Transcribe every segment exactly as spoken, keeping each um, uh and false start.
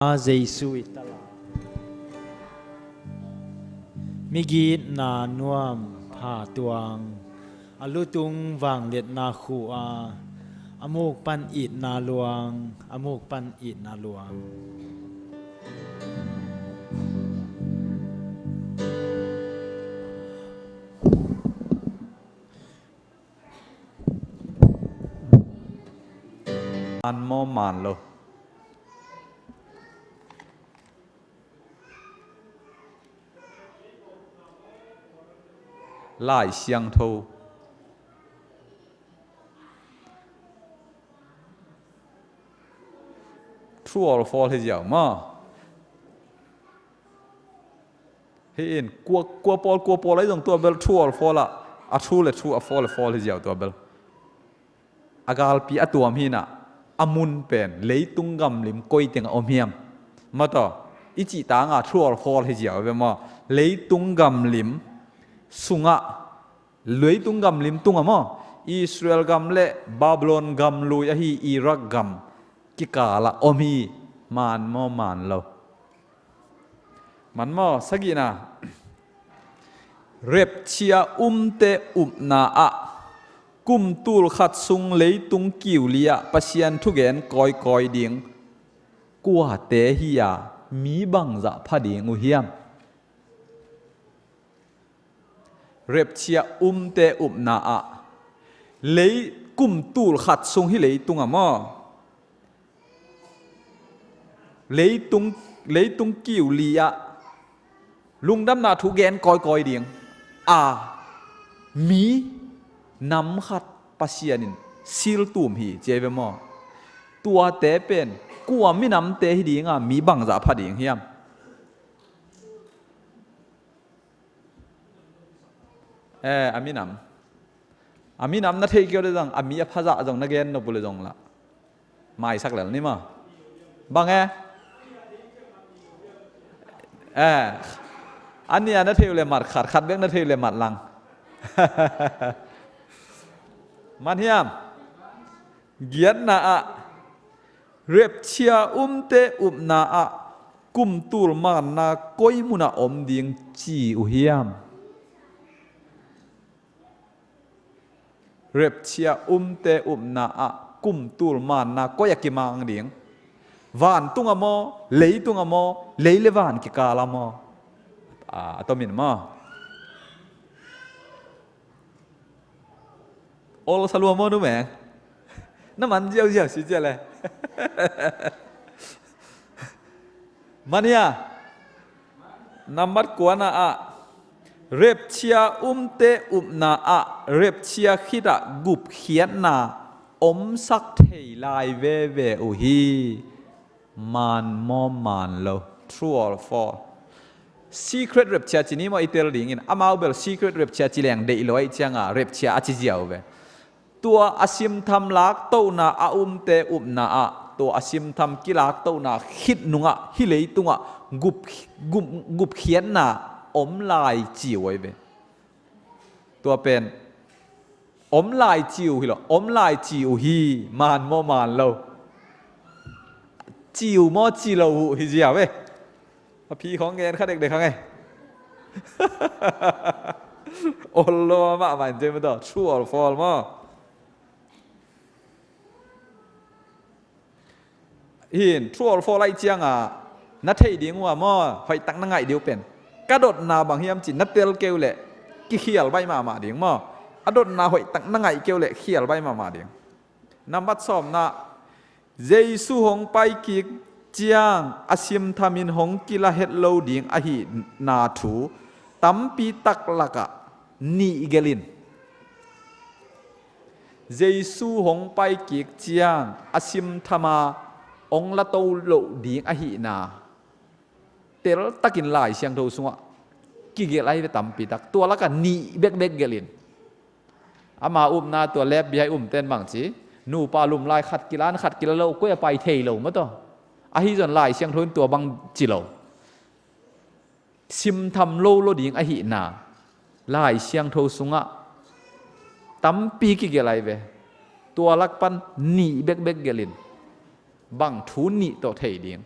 Jesu i tala, migitna nuam pha tuang, a lutung vangliatna khu a, a muk pan itna luang, a muk pan itna luang. Man maw man lo? Lai Siangtho. True or false hi ziau maw? Hi in, kua, kua pawl, kua pawl ahi zong tua bel true or false ah, a true le true, a false le false hi ziau tua bel. A galpi a tuam hi na, a mun pen leitung gamlim koi tengah om hiam? Mataw, i cih tangah true or false hi ziau ve maw? Leitung gamlim sungah, leitung gamlim tungah maw, Israel gam le Babylon gam lui ahi Iraq gam kikalah om hi. Man maw man lo? Man maw? Sagihna, rapture umte upna ah kum tul khat sung leitung kiu li ah Pasian thugen kawikawi ding kuate hi a, mi bangzah pha ding uh hiam? Rapture umte upna ah lei kum tul khat sung hi leitung ah maw, leitung, leitung kiu li ah lungdamna thu gen kawikawi ding a, mi nam khat Pasian in siltum hi ci ahi ve maw? Tuate pen kua minamte hi ding a, mi bangzah pha ding hiam? Eh, a minam. A minam na thei keu le zong, a mi a phazah zong na gen nop uh le zong lah maisak lel ni maw? Bang e? Eh, a nih a na thei uh le mat khat, khat bek na thei uh le mat lang. Man hiam? Giatna ah, rapture umte upna ah kum tul manna koi munah om ding ci uh hiam? Rapture umte upna ah kum tul manna koi a kimang ding? Vantung ah maw, leitung ah maw, lei le van kikal ah maw? A, a tomin maw? Ol sa lua maw numeng? Na man ziauziau si cia le. Man hia? Nambat kuana ah, rapture umte upna ah, rapture khitah gupkhiatna omsak thei lai veve uh hi. Man maw man lo? True or false? Secret rapture ci ni maw i tel dingin, amau bel secret rapture ci leng deih lo ahih cianga rapture a ci ziau ve. Tua a simtham laktohna a umte upna ah, tua a simtham kilaktohna khit nungah hih leitungah gup, gup, gupkhiatna om lai ci uh ahi ve. Tua pen om lai ci uh hi lo, om lai ci uh hi. Man maw man lo? Ci uh maw ci lo uh hi ziau ve. A phi khawng ngen kha dekdek hang e. Ol lo mahmah in cia maw taw, true or false maw? Hin, true or false ahih cianga na theih ding uh a maw, hoihtak na ngaih ding uh pen, ka dotna bang hiam cih na tel kei uh leh kikhial baih mahmah ding maw? A dotna hoihtak na ngaih kei uh leh khial baih mahmah ding. Nambat sawmna, Jesu hong paikik ciang a simthamin hong kila het lo ding ahihna thu tampi tak lakah nih gelh in. Jesu hong paikik ciang a simthama hong la to loh ding ahihna teltakin Lai Siangtho sungah kigelh ahi ve tampi tak. Tua lakah nih bekbek gelh in. Ama upna tua lep bia i umten bang ci, nupa lumlai khat kila, an khat kila lo, koi a pai thei lo maw taw. Ahi zong Lai Siangtho in tua bang ci lo. Simtham lo lo ding ahihna Lai Siangtho sungah tampi kigelh ahi ve. Tua lak pan nih bekbek gelh in. Bang thu nih tawh thei ding?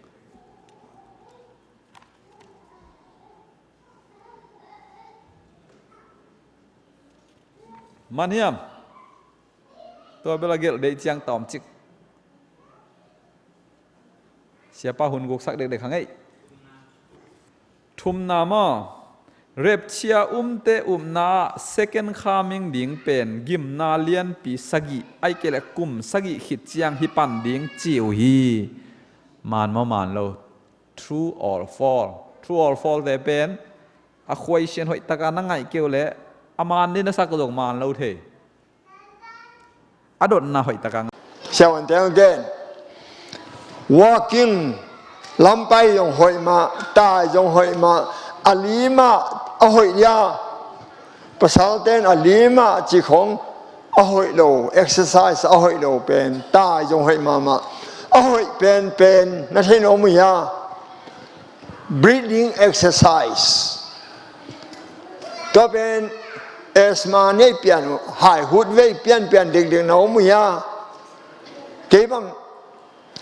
Man hiam? Tua bel a gelh deih ciang tawmcik. Siapa hun guksak dekdek hang ei. Thumna maw? Rapture umte upna ah second coming ding pen gimna lianpi sagih, ahih kei leh kum sagih khit ciang hi pan ding ci uh hi. Man maw man lo? True or false? True or false te pen a question hoih taka na ngaih kei uh leh a man ding na sak zong man lo thei. A dotna hoih taka ngah. Siavuante ang gen. Walking, lampai zong hoih mah, tai zong hoih mah, a li mah a hoih dia. Pasalte in a li mah cih khong a hoih lo, exercise a hoih lo pen tai zong hoih mahmah. A hoih penpen na thei nuam uh hia? Breathing exercise. Tua pen asthma nei pian uh, hai hut vei pianpian dikdik na om uh hia? Kei bang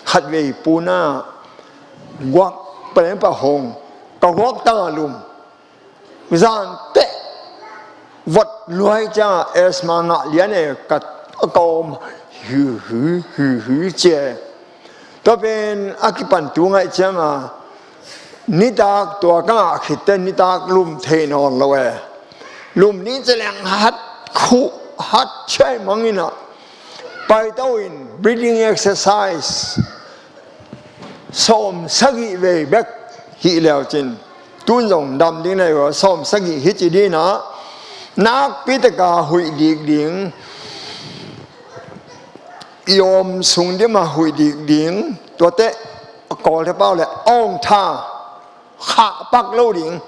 khatvei puna guak paleng pah hong, ka guak tang a lum. Zan teh vot luai ciangah asthma ngah lian e, ka, ka om hi hi hi hi cia. Tua pen a kipan tu ngaih ciangah nitak tua ka ngah khit teh nitak lum thei nawn lo e. Lum ni celeng hat khuh hat ciai manginah paito in breathing exercise sawm sagih vei bek hih leucin, tun zong dam ding na hi uh a, sawm sagih hi ci dinah nakpi taka huih dik ding, i awm sung dimah huih dik ding, tuate a kawlte pau le awng tha khah pak lo ding.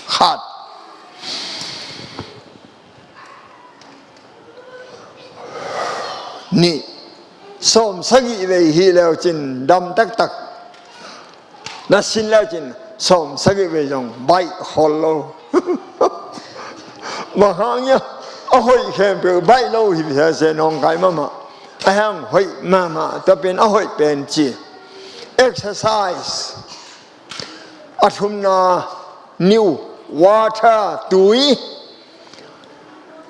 Khat. Nih. Sawm sagih vei hih leucin dam taktak. Na sin leucin sawm sagih vei zong baih khol lo. Bang hang ia a hoih khempeuh baih lo hi sese nawngkai mahmah. A hang hoih mahmah tua pen a hoih pen ci. Exercise. A thumna new water tui.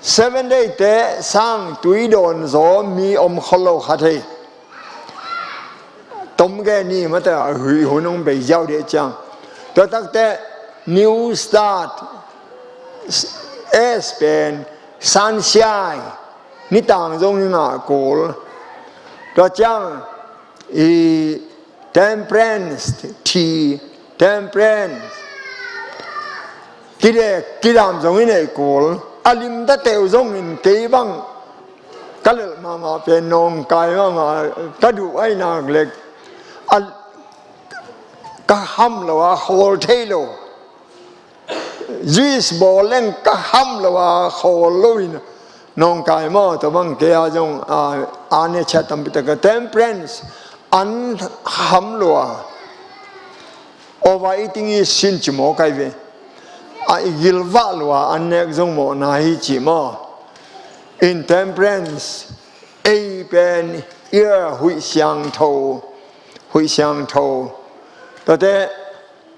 Seven Day te sang tui dawn zaw mi om khol lo kha thei. Tom ge ni mate a hui hun hong bei ziau deh ciang. Tua takte new start. S pen sunshine. Nitang zong ni ngah kul. Tua ciang i temperance, thi, temperance. Kidek kidam zong i neih kul. A limta teuh zongin kei bang ka lelh mahmah pen nawngkai mahmah ka duh ahi nak lek. A, ka ham lo a khawl thei lo. Juice bawl leng ka ham lo a khawl loin nawngkai maw, tua bang kei a zong a, a ne chia tampi taka temperance an ham lo a. Overeating i sin ci maw kai ve. A i gilvah lo a an nek zong mawhna hi ci maw. Intemperance, ei pen ia huih siangtho, huih siangtho. Tuate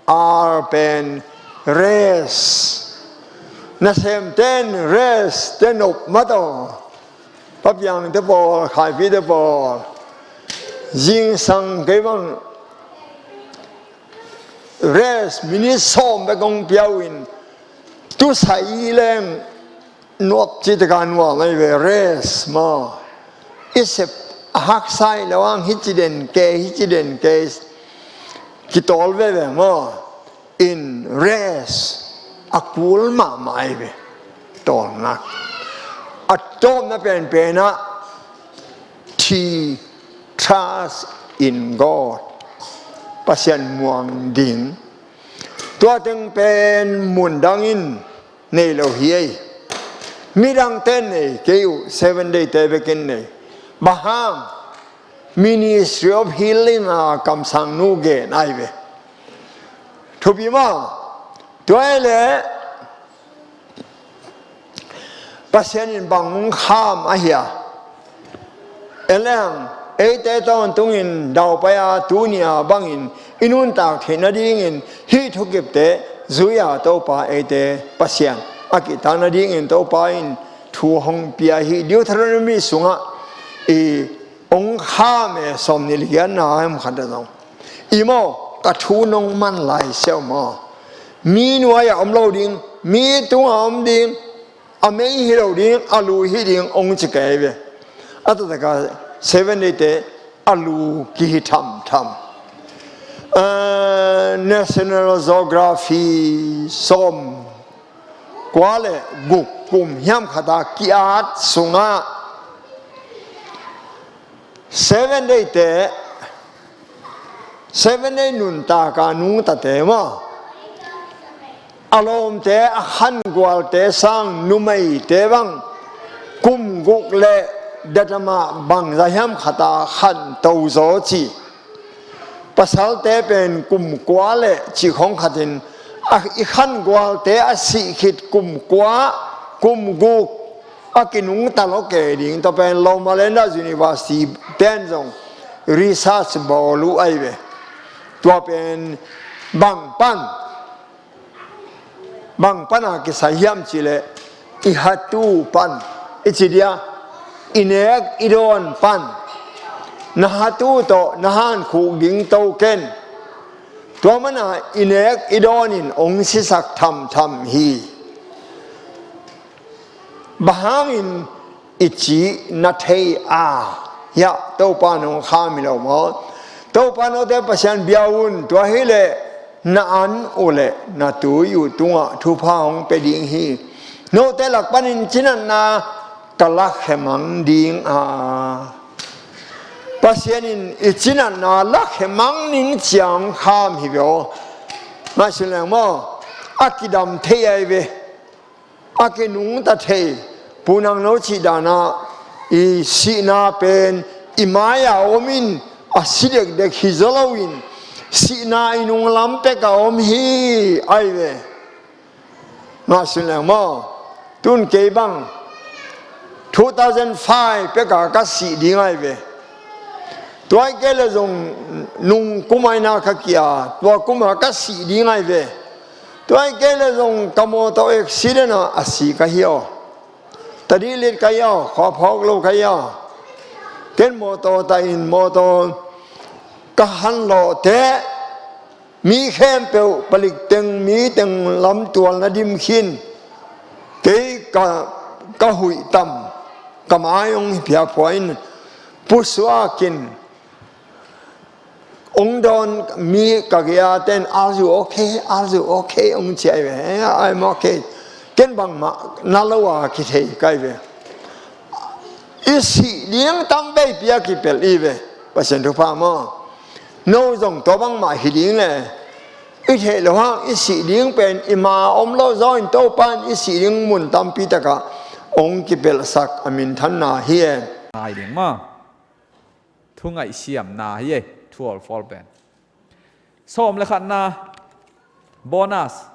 R pen rest. Nasemten rest te nop mataw. Papiang te pawl, khaipi te pawl. Zingsang kei bang rest minute sawm bek kong piau in tusai leng nuap ci taka nuam ahi ve, rest maw. I sep a haksa hi lo ang, hici den kei, hici den kei kitawl veve maw. In rest a kul mahmah ahi ve. Tawlnga a tawpna penpenah thi, trust in God. Pasian muang ding. Tua teng pen mundangin nei lo hi ei. Midangte nei kei uh, Seven Day te bekin nei. Bang hang? Ministry of Healing a kamsang nu gen ahi ve. Thupi maw? Tua hi leh Pasian in bang hong kham ahi a? En leng, eite tawntungin daupai a tuni a bangin i nuntak theih nadingin hih thukipte zui-a Topa eite Pasian a kihtak nadingin Topa in thu hong pia hi. Deuteronomy sungah i hong kham e, sawmnih le giatna hemkhat ah zong. I maw, ka thu nong man lai siau maw, mi nuai-ah om lo ding, mi tungah om ding, a mei hi lo ding, a lu hi ding hong ci kei ve. A taktak a Seven Day te a lu kihi thamtham. Eh, National Geography sawm kua le guk kum hiam khat a ki-at sungah Seven Day te, Seven Day nuntak a nungtate maw, a lawmte, a khangualte sang numeite bang kum guk le datama bangza hiam khat a khanto zaw ci. Pasalte pen kum kua le cih khong khatin, a, i khangualte a sih khit kum kua, kum guk a kinungta lo kei ding. Tua pen Loma Linda University ten zong research bawl uh ahi ve. Tua pen bang pan, bang pana kisai hiam cih leh, i hatu pan, i ci dia, i nek i dawn pan, na hatu tawh na hankhuk ding to ken. Tua mana i nek i dawn in hong sisak thamtham hi. Bang hangin i cih na thei a, hiah Topa nong kham hi lo maw? Topa note Pasian bia un, tua hileh na an uh le na tui uh tungah thupha hong pia ding hi. Note lak panin cinatna ka lakhia mang ding a, Pasian in i cinatna lakhia mang ning ciang kham hi ve aw. Ngaihsun leng maw, a kidam thei ahi ve. A kinungta thei, Pu Nang no cih danah i sihna pen i mai-a om in, a si dekdek hi zaw loin, sihna i nunglam peka om hi ahi ve. Ngaihsun leng maw, tun kei bang two thousand five peka ka sih ding ahi ve. Tua hi kei le zong nung kum aina ka kia, tua kuma ka sih ding ahi ve. Tua hi kei le zong ka mawtaw accident ah a si ka hi aw. Tadih lit ka hi aw, khua phawk lo ka hi aw. Ken mawtaw ta in mawtaw ka han lawh teh, mi khempeuh palik teng mi teng lamtual na dim khin. Kei ka, ka huih tam, ka mai hong phiaphuah in, pusuak in, hong dawn mi ka gei-a ten, "Are you okay? Are you okay?" hong ci ahi ve. "I'm okay." Ken bangmah na lo a kithei ka hi ve. I sih ding tam veipi a kipelh hi ve. Pasian thupha maw? No zong tua bangmah hi ding le. I theih loh hang i sih ding pen i ma om lo zaw in Topa in i sih ding mun tampi takah hong kipelhsak a minthanna hi e. Ngai ding maw? Thu ngaihsiamna hi e, thu hawlfawl pen. Sawm le khatna, bonus.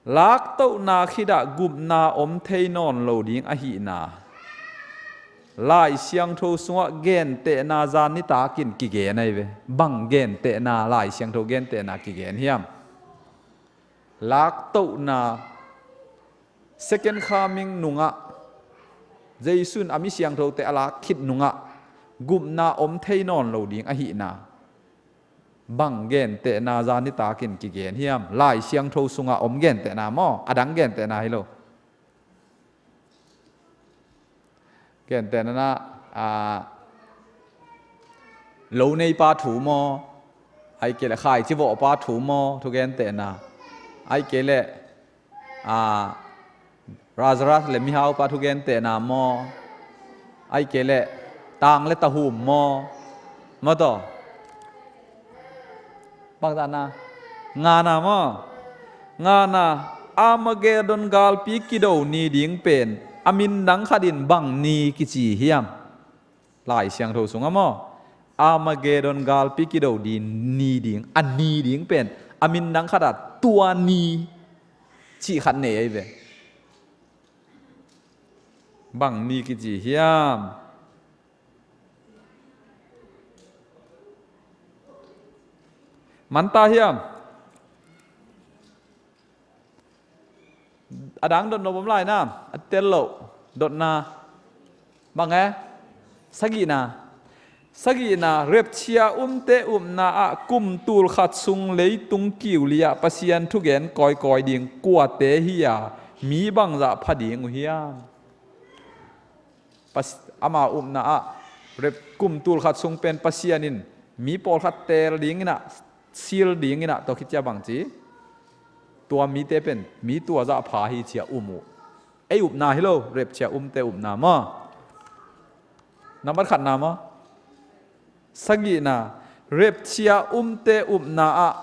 Laktohna khitah gupna om thei nawn lo ding ahihna Lai Siangtho sungah gentehna zan nitakin kigen ahi ve. Bang gentehna, Lai Siangtho gentehna kigen hiam? Laktohna, second coming nungah, Jesu in a mi siangthote a lak khit nungah gupna om thei nawn lo ding ahihna bang gentehna zan nitakin kigen hiam? Lai Siangtho sungah om gentehna maw, a dang gentehna hi lo. Gentehna, a, lo neipa thu maw, ahih kei leh khaici vawhpa thu maw, thu gentehna, ahih kei leh, a, Lazarus le mihaupa thu gentehna maw, ahih kei leh tang le tahum maw, maw taw? Bang zahna? Ngana maw? Ngana, Armageddon galpi kido ni ding pen a min dang khatin bang ni kici hiam? Lai Siangtho sungah maw, Armageddon galpi kido ding ni ding, a ni ding pen a min dang khatah tua ni cih khat nei ahi ve. Bang ni kici hiam? Manta hiam? A dang dot nop om lai na, a tel lo. Dotna. Bang e? Sagihna. Sagihna, rapture umte upna ah kum tul khat sung leitung kiu li ah Pasian thugen kawikawi ding kuate hi a, mi bangzah pha ding uh hiam? Pas-, ama upna ah rep-, kum tul khat sung pen Pasian in mi pawlkhat teel ding in ah, seal ding in ah, tua khit ciang bang ci? Tua mite pen mi tua zah pha hi ci a um uh. Ei upna hi lo, rapture umte upna maw. Nambat khatna maw. Sagihna, rapture umte upna ah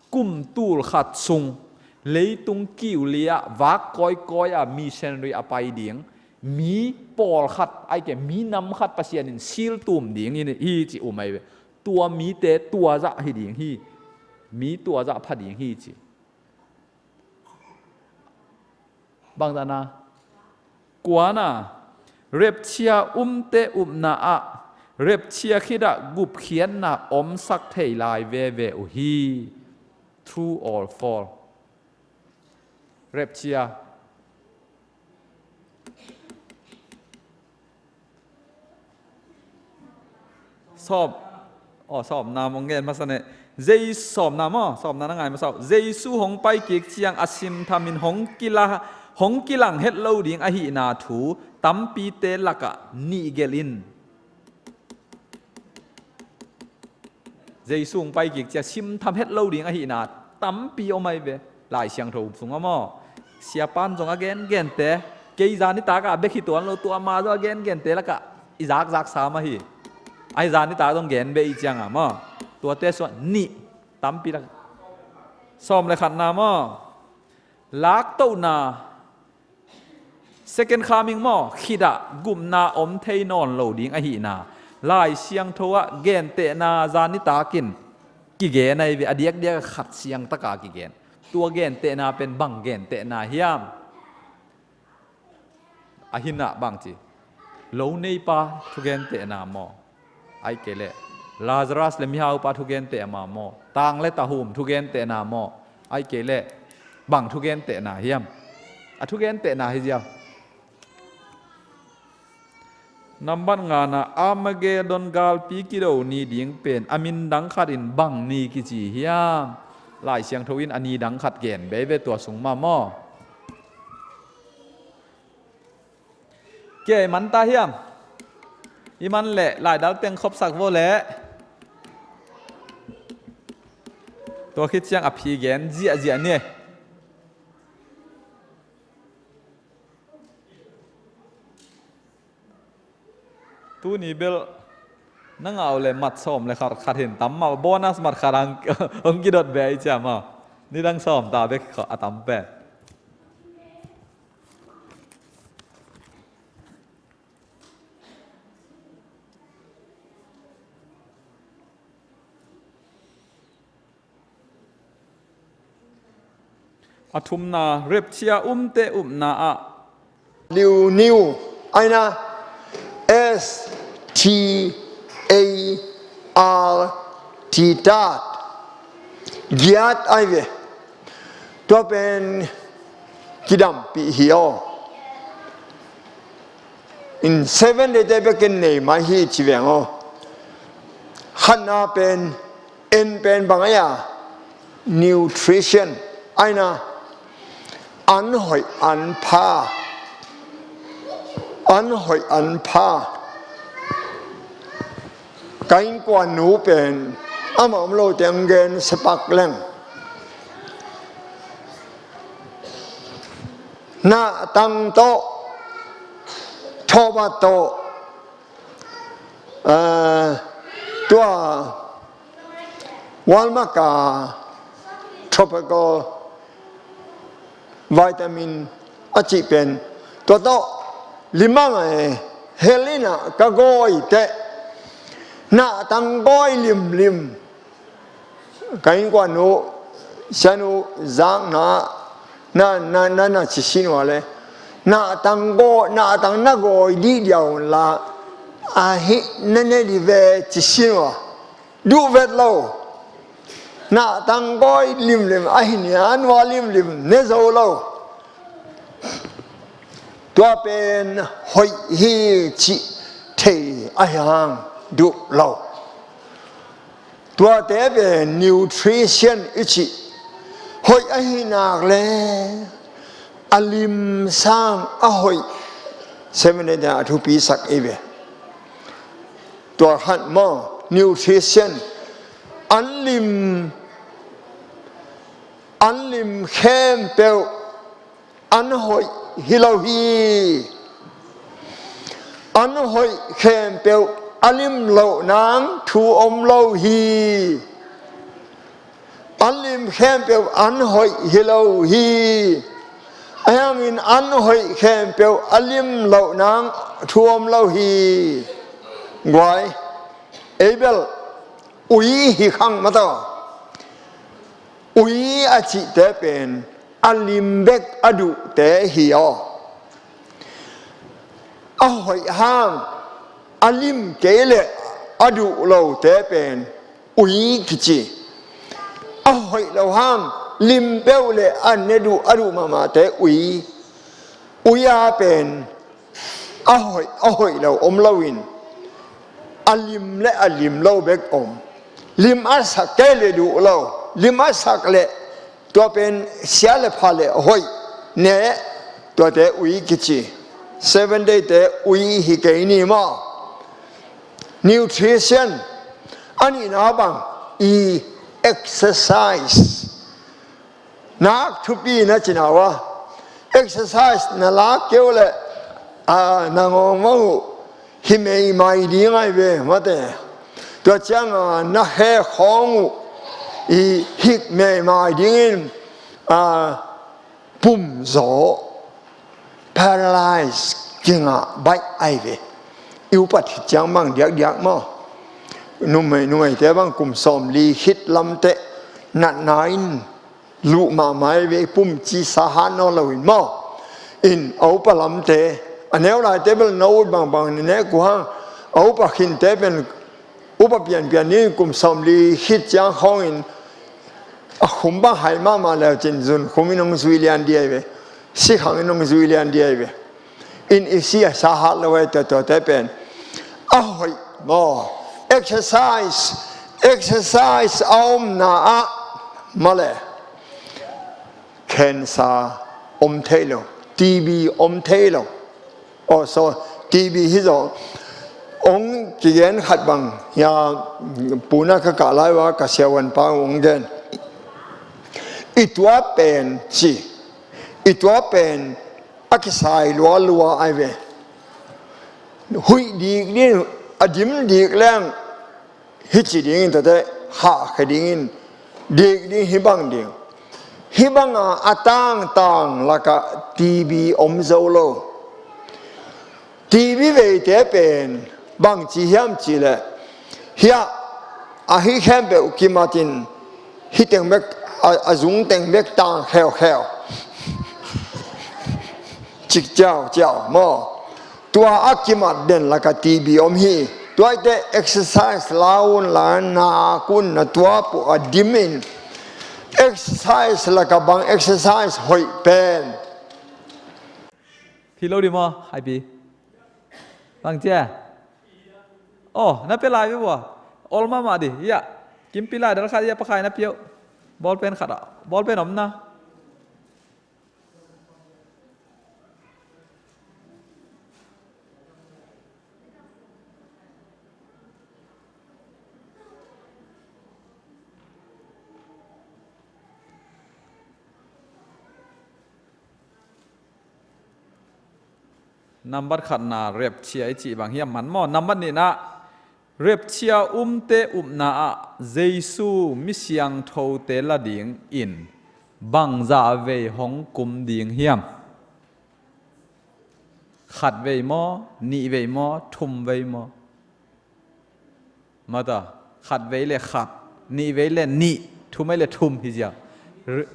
kum tul khat sung leitung kiu li ah vak kawikawi a missionary a pai ding mi pawlkhat, ai ke, mi nam khat Pasian in seal tum ding hi, hi ci um ai ve. Tua mite tua zah hi ding hi. Mi tua zah pha ding hi ci. Bangzahna? Kuana, rapture umte upna ah rapture khit ah gupkhiatna omsak thei lai veve uh hi. True or false? Rapture. Sawm. Aw, sawmna mong gen masa ne. Jei-, sawmna maw, sawmna na ngai masa uh. Jesu hong pai kik ciang a simthamin hong kila-, hong kilang het lo ding ahihna thu tampite lakah nih gelh in. Jesu hong pai kik ciang simtham het lo ding ahihna tampi om ai ve. Lai Siangtho sungah maw. Siapan zong a gengente, kei zan nitak ah bek hi tuan lo, tua ma zong a gengente lakah i zakzak sam ahi. Ai zan nitak zong gen beh i ciangah maw. Tuate sungah nih tampi lak. Sawm le khatna maw. Laktohna. Second coming maw, khit ah gupna om thei nawn lo ding ahihna Lai Siangtho ah gentehna zan nitakin kigen ai ve, a diakdiak khat siangtaka kigen. Tua gentehna pen bang gentehna hiam? A hinah bang ci? Lo neipa thugentehna maw? Ai kei leh Lazarus le mihaupa thugenteh ama maw? Tang le tahum thugentehna maw? Ai kei leh bang thugentehna hiam? A thugentehna hi ziau. Nambat ngana, Armageddon galpi kido ni ding pen a min dang khatin bang ni kici hiam? Lai Siangtho in a ni dang khat gen bei ve tua sung mah maw? Kei man ta hiam? I man leh laidal teng khopsak vo leh. Tua khit ciang a phi gen ziahziah ni. Tuni bel na ngah uh leh mat sawm le khat khat hin tam mah, bonus mat khat hong, hong kidot beh i ciam a. Nidang sawm ta bek a tam pen. A thumna, rapture umte upna ah. Liu niu, aina, S T A R T, start. Giat ai ve. Tua pen kidampih hi aw. In seven day te bekin nei mai hi ci veng aw. Khatna pen, en pen bang ai a, nutrition, aina, an hoih an pha. An hoih an pha. Ka innkuan nu pen ama om lo teng gen sepak leng. Nahtang tawh, thawbat tawh, eh, tua Walmart a tropical vitamin a cih pen tua tawh limang a hel in a ka gawi teh nahtang gawi limlim. Ka innkuan nu, sianu zakna na, na, na, na ci sin ua le nahtang gawi, nahtang na gawi dih dia un la ahi na ne di ve ci sin ua. Duh vet lo. Nahtang gawi limlim ahi nia, an ua limlim ne zo lo. Tua pen hoih hi cih thei ahi hang duh lo. Tuate pen nutrition i cih, hoih ahi nak le a lim sang a hoih, Seventh Day a thupi sak i ve. Tua khat maw, nutrition, an lim, an lim khempeuh an hoih hi lo hi. An hoih khempeuh a lim loh nang thu om lo hi. An lim khempeuh an hoih hi lo hi. Ahi hangin an hoih khempeuh a lim loh nang thu om lo hi. Guai, ei bel ui hi khang mataw. Ui a cihte pen a lim bek a duhte hi aw. A hoih hang a lim kei le a duh lote pen ui kici. A hoih lo hang lim peuh le a ne duh, a duh mahmahte ui. Ui a pen a hoih, a hoih lo om loin a lim le a lim lo bek om. Lim a sak kei le duh lo, lim a sak le tua pen sia le pha le hoih ne, tuate ui kici. Seventh Day te ui hi kei ni maw. Nutrition, a nihna bang i exercise. Nak thupi na cina ua, exercise na lak keu le, a, na ngawng mah uh hi meimai ding ai ve mate. Tua ciang a na khe khawng uh i hik meimai dingin, a, pum zaw, paralyze, kingah baih ai ve. I upat khit ciang bang diakdiak maw. Numei, numeite bang kum sawm li khit lamte natna in luh mahmah ai ve, pum ci sa hat nawn loin maw. In a upa lamte, a neu laite bel no ut bangbang ne ne ku hang, a upa khinte pen upa pianpian ni kum sawm li khit ciang khawngin a khum bang hai mahmah leu cin zun khum in hong zui lian di ai ve. Sikhang in hong zui lian di ai ve. In i si a sa hat lo ai tuatuate pen a hoih maw. Exercise, exercise a omna ah male cancer om thei lo, T B om thei lo. Oh, so, T B hi zaw. Ong kigen khat bang, ya, puna ka kah lai ua, ka siavuan pa ong gen. I tua pen ci, i tua pen a kisai lualua ai ve. Huih dik ding, a dim dik leng, hih ci dingin tate, hahkhe dingin, dik ding hih bang ding. Hih banga a tangtang lakah T B om zo lo. T B veite pen bangci hiam cihleh, hiah a hih khempeuh kimatin hih teng bek, a, a zung teng bek tang kheukheu. Cik ciauciau maw. Tua a kimat den laka T B om hi. Tuaite exercise la un la nak un na tua pu a dimin. Exercise laka bang exercise hoih pen. Hi lo di maw, Haipi? Bang cia? Oh, na pia lai ve bua. Ol mahmah di, ya. Kimpi lai dal khat ya pakhai na piau. Ball pen khat a. Ball pen om na. Nambat khatna repchia i cih bang hiam man maw? Nambat nihna repchia umte upna ah Jesu mi siangthote la dingin bangzah vei hong kum ding hiam? Khat vei maw, nih vei maw, thum vei maw? Mata, khat vei le khat, nih vei le nih, thum vei le thum hi zia. Re-,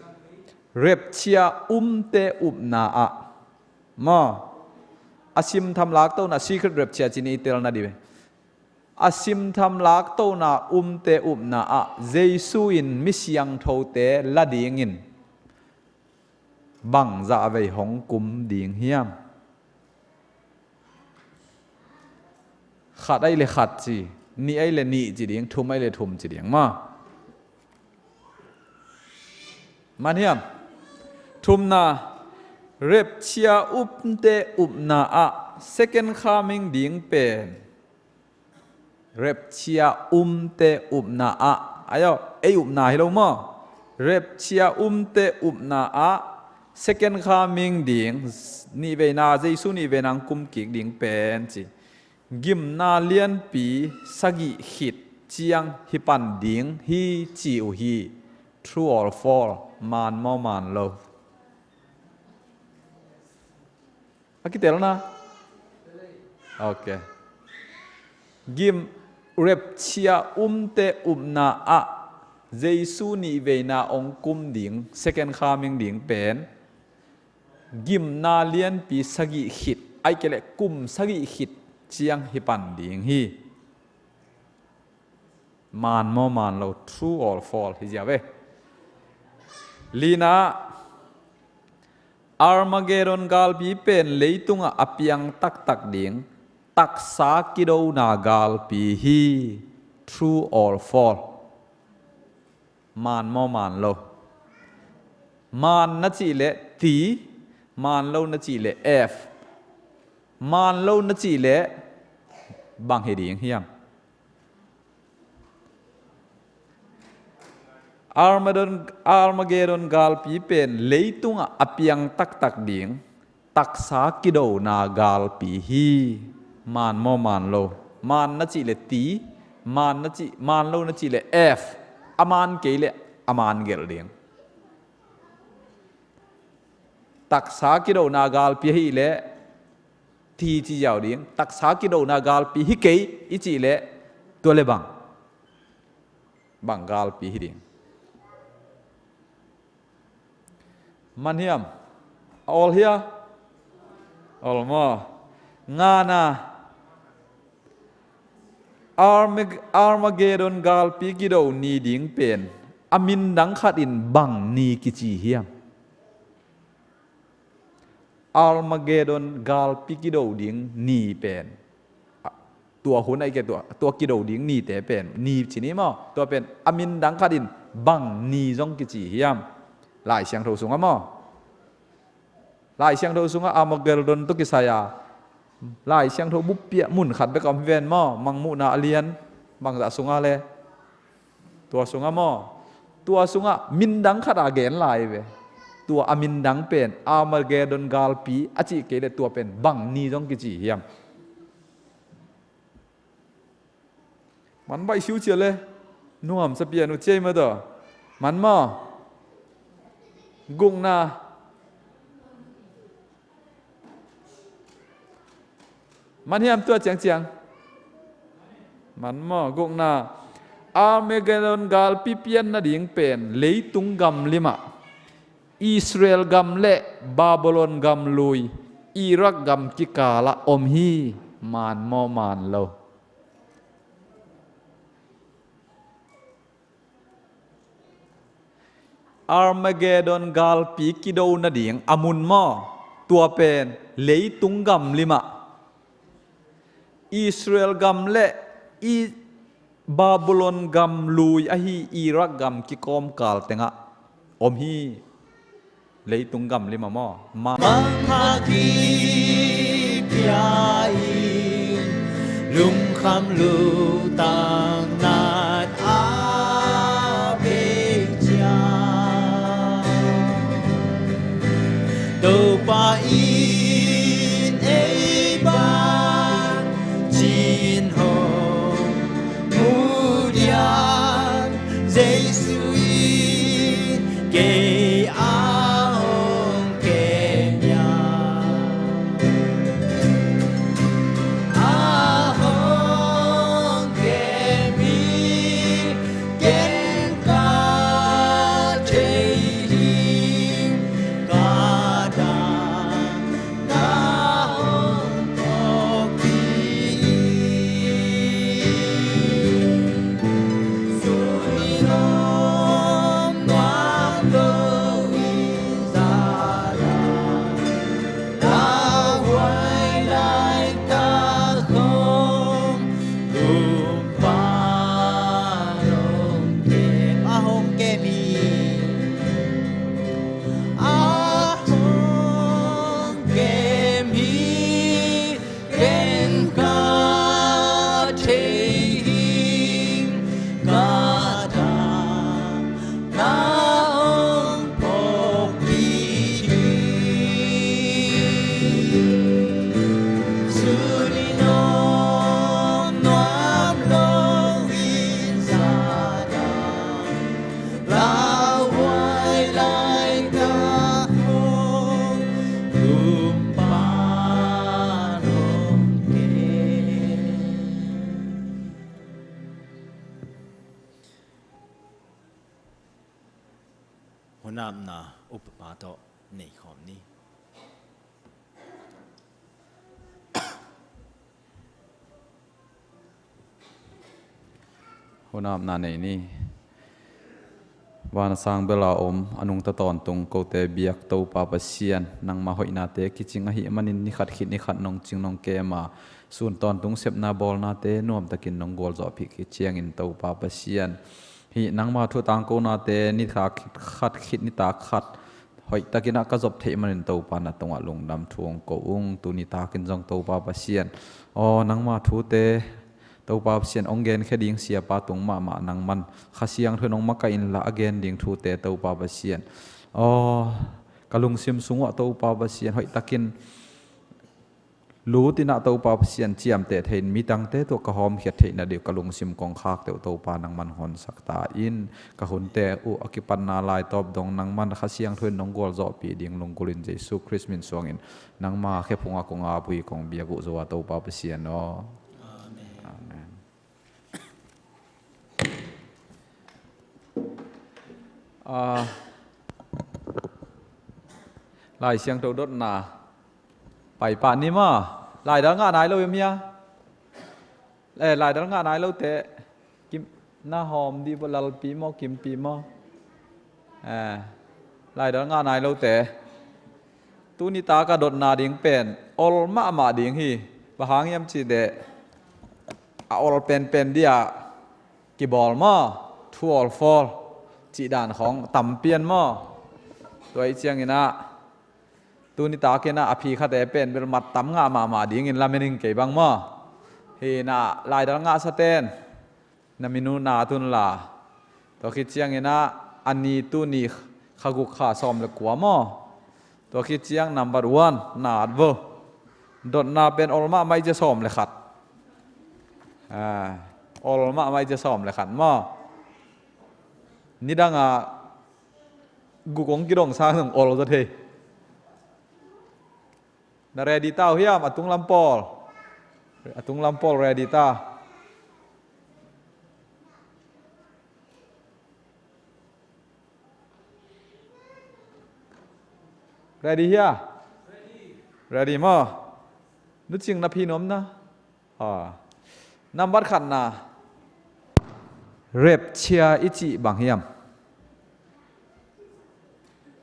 repchia umte upna ah. Maw, a simtham laktona secret repchia cini i telna di ve. A simtham laktona umte upna ah Jesu in mi siangthote la dingin bangzah vei hong kum ding hiam? Khat ai le khat ci, nih ai le nih ci ding, thum ai le thum ci ding maw. Man hiam? Thumna, rapture umte upna ah second coming ding pen, rapture umte upna ah, ayo, ei upna hi lo maw? Rapture umte upna ah second coming ding, nihveina, Jesu nihveina hong kum kik ding pen ci, gimna lianpi sagih khit ciang hi pan ding hi ci uh hi. True or false? Man maw man lo? A kitelna? Ok. Gim, rapture umte upna ah Jesu nihveina hong kum ding, second coming ding pen gimna lianpi sagih khit, ai kei leh kum sagih khit ciang hi pan ding hi. Man maw man lo? True or false? Hi ziau ve. Lina, Armageddon galpi pen leitungah a piang taktak ding taksa kidona galpi hi. True or false? Man maw man lo? Man na cih leh T, man lo na cih leh F. Man lo na cih leh bang hi ding hiam? Armageddon, Armageddon galpi pen leitungah a piang taktak ding taksa kidona galpi hi. Man maw man lo? Man na cih leh T, man na cih, man lo na cih leh F, a man kei leh a man gelh ding. Taksa kidona galpi ahih leh T ci ziau ding. Taksa kidona galpi hi kei i cih leh tua le bang? Bang galpi hi ding? Man hiam? A ol hia? Ol maw? Ngana, Armag-, Armageddon galpi kido ni ding pen a min dang khat in bang ni kici hiam? Armageddon galpi kido ding ni pen, a, tua hun a i ke tua, tua kido ding nite pen ni ci ni maw? Tua pen a min dang khat in bang ni zong kici hiam? Lai Siangtho sungah maw? Lai Siangtho sungah Armageddon tawh kisai a Lai Siangtho buppi ah mun khat bek a om hi ven maw? Mangmuhna a lian bangzah sungah le? Tua sungah maw? Tua sungah min dang khat a gen lai ve. Tua a min dang pen Armageddon galpi a cih kei leh tua pen bang ni zong kici hiam? Man baih siu cia le. Nuam sa pian uh ciai mah tawh. Man maw? Gukna. Man hiam tua ciangciang? Man maw? Gukna. Armageddon galpi pian nading pen leitung gam limah Israel gam le Babylon gam lui Iraq gam kikalah om hi. Man maw man lo? Armageddon galpi kido nading a mun maw? Tua pen leitung gam limah Israel gam le i Babylon gam lui ahi Iraq gam kikawmkal tengah om hi. Leitung gam limah maw? Ma- Mangmah kipia in lungkham lutang nat a pei ciang Topa in ei bang cin hong mu diam, Jesu in kei a hong kem hiam? A hong kem hi. Napna upapa tawh nei khawm ni. Hunapna nei ni. Van a sang bel a om, a nungta tawntung kote biak Topa Pasian, nangma hoihnate kicing ahih manin ni khat khit ni khat nong cing nong kem a, sun tawntung sepna bawlnate nuamtakin nong gualzawhpih khit ciangin Topa Pasian, hih nangma thu tangkonate ni khat khit, khat khit nitak khat hoihtakin ah ka zop theih manin Topa na tungah lungdam thu hong ko ung. Tuni takin zong Topa Pasian, aw, nangma thute Topa Pasian hong genkhe ding siapa tung mahmah nangman Kha Siangtho in hong makaih inla, a gen ding thute Topa Pasian, aw, ka lungsim sungah Topa Pasian hoihtakin lut in ah Topa Pasian ciamteh thei-in midangte tawh ka hawmkhiat theih nading ka lungsim kongkhakte uh Topa nangman honsak ta in, ka hunte uh a kipatna laitawp dong nangman Kha Siangtho in nong gualzawhpih ding lunggulhin Jesu Khrist min suangin nangma khephungah kong ap uh hi, kong biak uh Zo a Topa Pasian aw. Amen. Amen. Ah, Lai Siangtho dotna paipah ni maw. Laidal ngah nai lo hiam hia? Eh, laidal ngah nai lote, kim, na hawm dih baw, Lalpi maw, Kimpi maw? Eh, laidal ngah nai lote, tuni ta ka dotna ding pen ol mahmah ding hi. Bang hang hiam cih leh a ol penpen dih ah kibawl maw, thu awlfawl cih dan khawng tam pian maw. Tua ahih ciangin ah tuni takin ah a phi khate pen bel mat tam ngah mahmah dingin lamen ing kei bang maw. Hi in ah laidal ngahsate'n na minute na tun la. Tua khit ciangin ah a ni, tuni, kha guk, kha sawm le kua maw. Tua khit ciang number one na at vo. Dotna pen ol mahmah i cia, sawm le khat. Ah, ol mahmah i cia, sawm le khat maw. Nidang a guk hong kidong sang zong ol zaw thei. Na ready ta uh hiam? A tunglam pawl, a tunglam pawl ready ta. Ready hia? Ready maw? Nu Cing, na phi nuam na? Ah. Nambat khatna, rapture i cih bang hiam?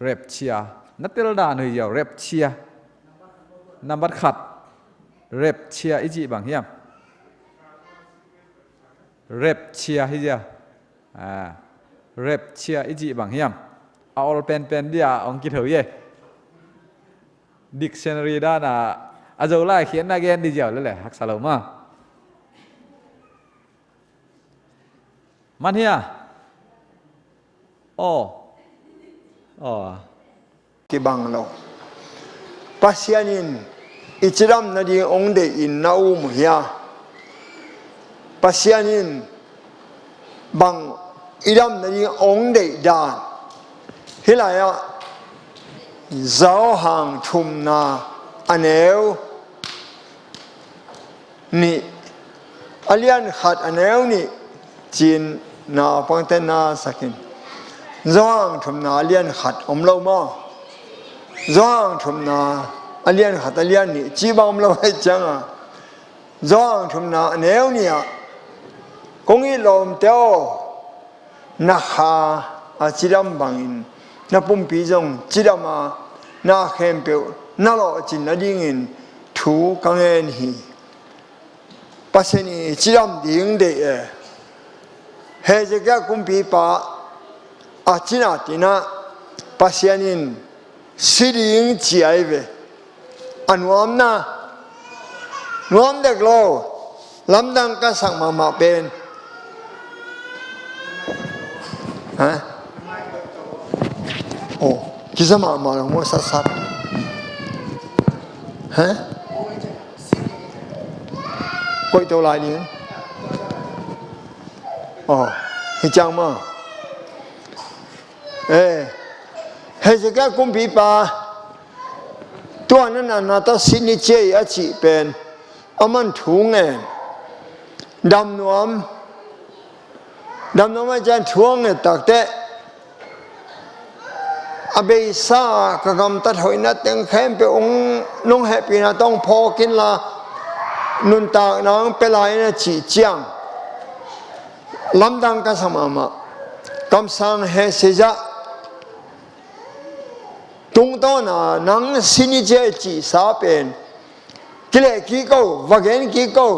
Rapture. Na tel dan uh hi ziau, rapture. Nambat khat, rapture i cih bang hiam? Rapture hi ziau. Ah, rapture i cih bang hiam? A ol penpen dih ah hong kitho hi e. Dictionary dan a, a Zolai khiatna gen dih ziau lel e, haksa lo maw. Man hia? Aw. Aw. Kibang lo. Pasian in i cidam nading hong deih in na um uh hia? Pasian in bang i dam nading hong deih dan. Hih lai-ah Johan thumna a neu nih, a lian khat a neu nih ci-in naupangte na sak in. Johan thumna a lian khat om lo maw? Johan thumna a lian khat, a lian nih cih bang om lo ahih ciangin, Johan thumna a neu nih ah, kong it lawmte aw, na kha a cidam bangin na pumpi zong cidam a, na khempeuh na lawhcin nadingin thu ka ngen hi. Pasian in cidam ding deih e. Hezekiah kumpipa a cina tinah Pasian in si ding ci ahi ve. A nuamna, nuam dek lo. Lamdang ka sak mahmah pen, ha? Oh, kiza mahmah lo maw, satsat. Ha? Koih to lai ding. Oh, hi ciang maw. Eh, Hezekiah kumpipa, tua na na na ta sin ni ciai a cih pen, a man thu ngen. Dam nuam, dam nuam a cian thu a ngen takteh, a beisa ka gamtat hoihna teng khempeuh hong nong hehpihna tawh hong phawk inla, nuntakna hong pia lai in a cih ciang lamdang ka sa mahmah. Kamsang Hezia tungtawna nang sin hi cia i cihsa pen kileh kik o, va gen kik o,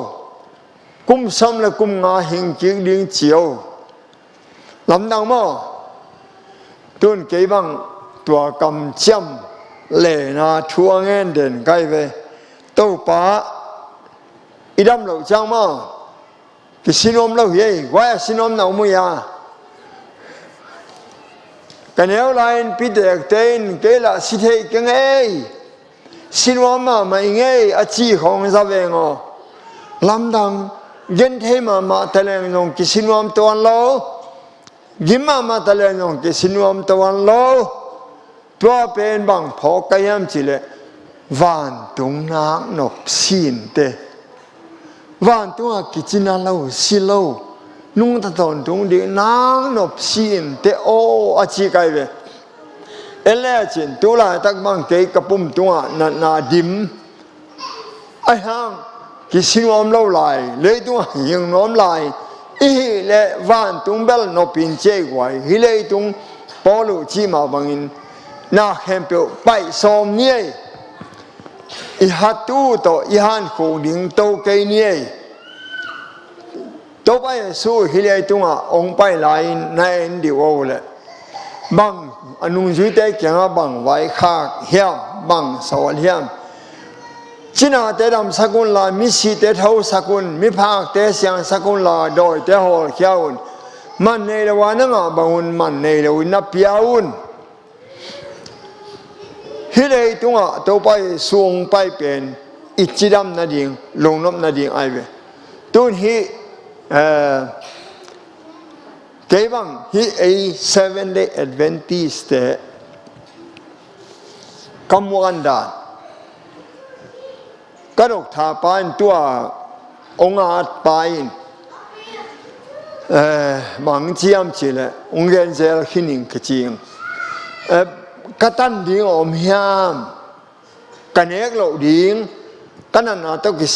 kum sawm le kum nga hing kik ding ci o. Lamdang maw? Tun kei bang tua kamciam lena thu a ngen den kai ve. Topa i dam loh ciang maw, kisinuam lo hi ei. Guai a sinuam na um uh hia? Ka neu lai-in pitekte in kei lah si thei keng ei, sinuam mahmah i ngei a ci khawng za veng aw. Lamdang, gen thei mahmah taleng zong kisinuam tuan lo, gim mahmah taleng zong kisinuam tuan lo. Tua pen bang phawk ka hiam cihleh, vantung nak nop sinte. Vantungah kicina lo, si lo, nungta tawntung ding nak nop sinte aw a ci kai ve. En le a cin, tu laitak bang kei ka pum tungah natna dim a hang kisinuam lo lai, leitungah hing nuam lai i hih leh vantung bel nopin ciai guai. Hih leitung pawl uh cih mah bangin na khempeuh paih sawm ni ei. I hatu tawh i hankhuk ding to kei ni ei. Topa Jesu hih leitungah hong pai lai-in na en dih uh leh, bang a nungzuite kiangah bang vaikhak hiam, bang sawl hiam? Cinate damsak unla, misite thosak un, miphakte siangsak unla, dawite hawlkhia un. Man nei lo a na ngah bang un, man nei lo in na pia un. Hih leitungah Topa Jesu hong pai pen i cidam nading, lungnop nading ai ve. Tun hih, eh, kei bang hih ei Seven Day Adventist te ka muan dan, ka dok tha pa in tua hong at pa in, eh, bang ciam cihleh hong gen zel khin ing ka ci ing. Eh, ka tan ding a om hiam? Ka nek loh ding, ka natna tawh ki,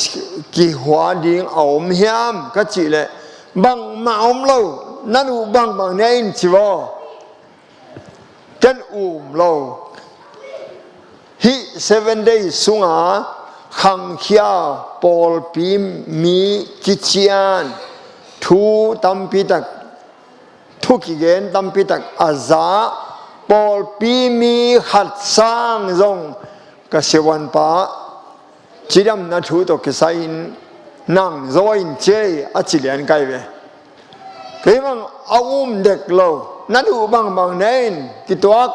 kihua ding a om hiam ka cihleh, bangmah om lo, na duh bangbang ne in ci vaw. Ken um lo. Hih Seven Days sunga khangkhia pawlpi mi kician thu tampi tak, thu kigen tampi tak a za pawlpi mi khat sang zong ka siavuanpa cidamna thu tawh kisai-in nang zaw in ci ei a ci lian kai ve. Kei bang a um dek lo, na duh bangbang ne in, kituak,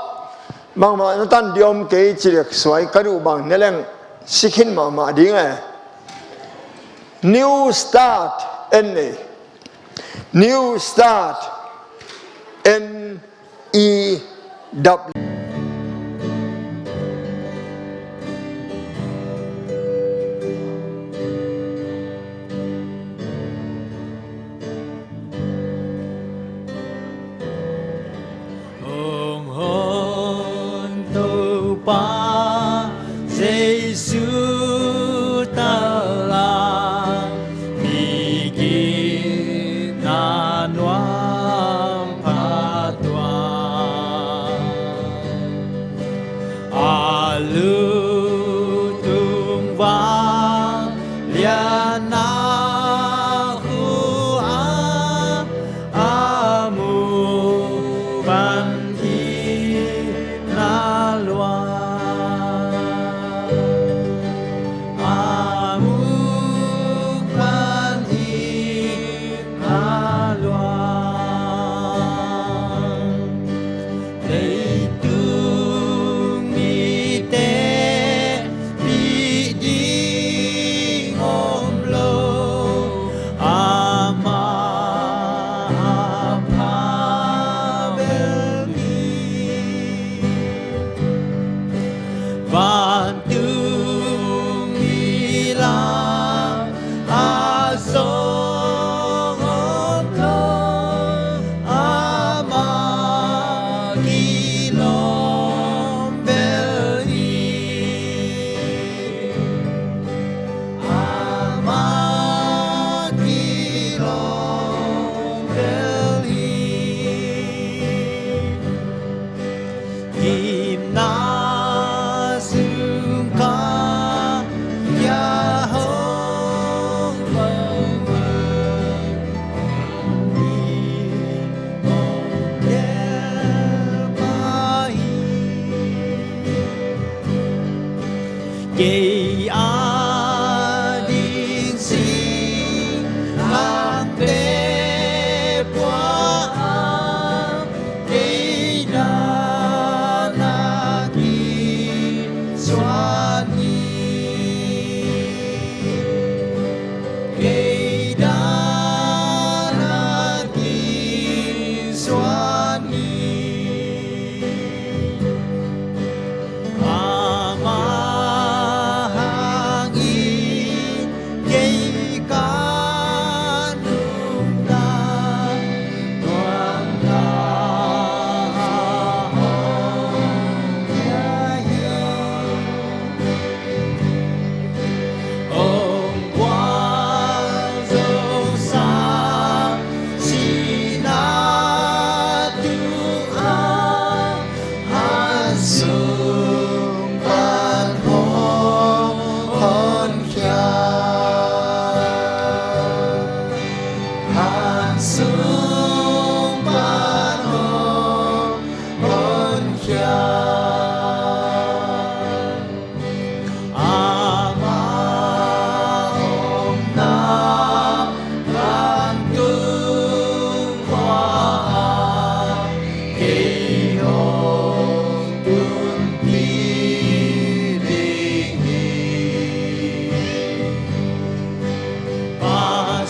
bangmah na tan ding om kei ci dek suai, ka duh bang ne leng si khin mahmah ding e. New Start, N A. New Start, N E W. Hong Hon Topa Jesu tala, mi gitna nuam pha tuan.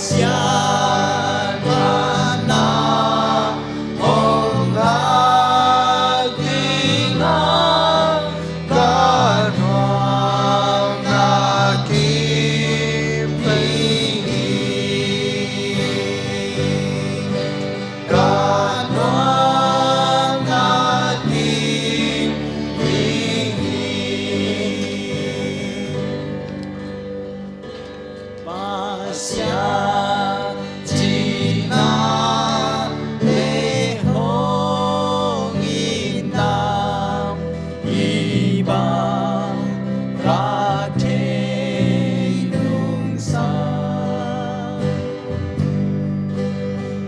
Siangthohna hong hal ding a, ka nuamna kim ding hi. Ka nuamna kim ding hi. Pasian cihna le hong itna, hih bang ka thei nungsa.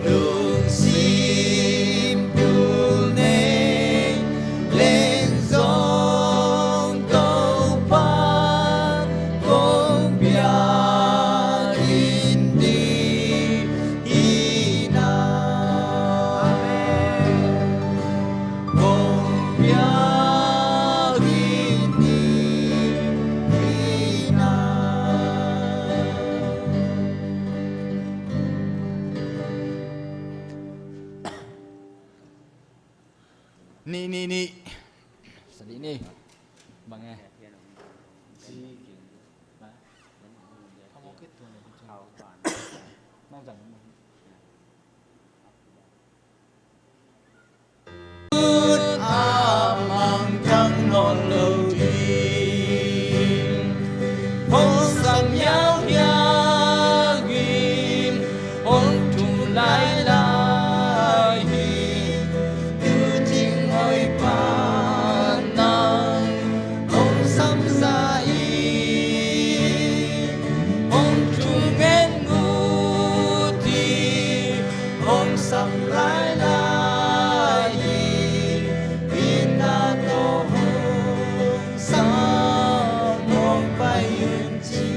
Lungsim tul nei leng zong Topa kong biakinn ding hi na. Amen. Kong biakinn ding hi na. Nih, nih, nih. Sadih ni. Bang e. Nang zang. Ut a mangthang nawn lo ding. Hong sam hiauhiau in, hong thum lailai hi. Tu thinghoih pan nang hong sam zah in, hong thum ngen ut hi. Hong sam lailai hi. Itna tawh hong sam, hong pai un ci.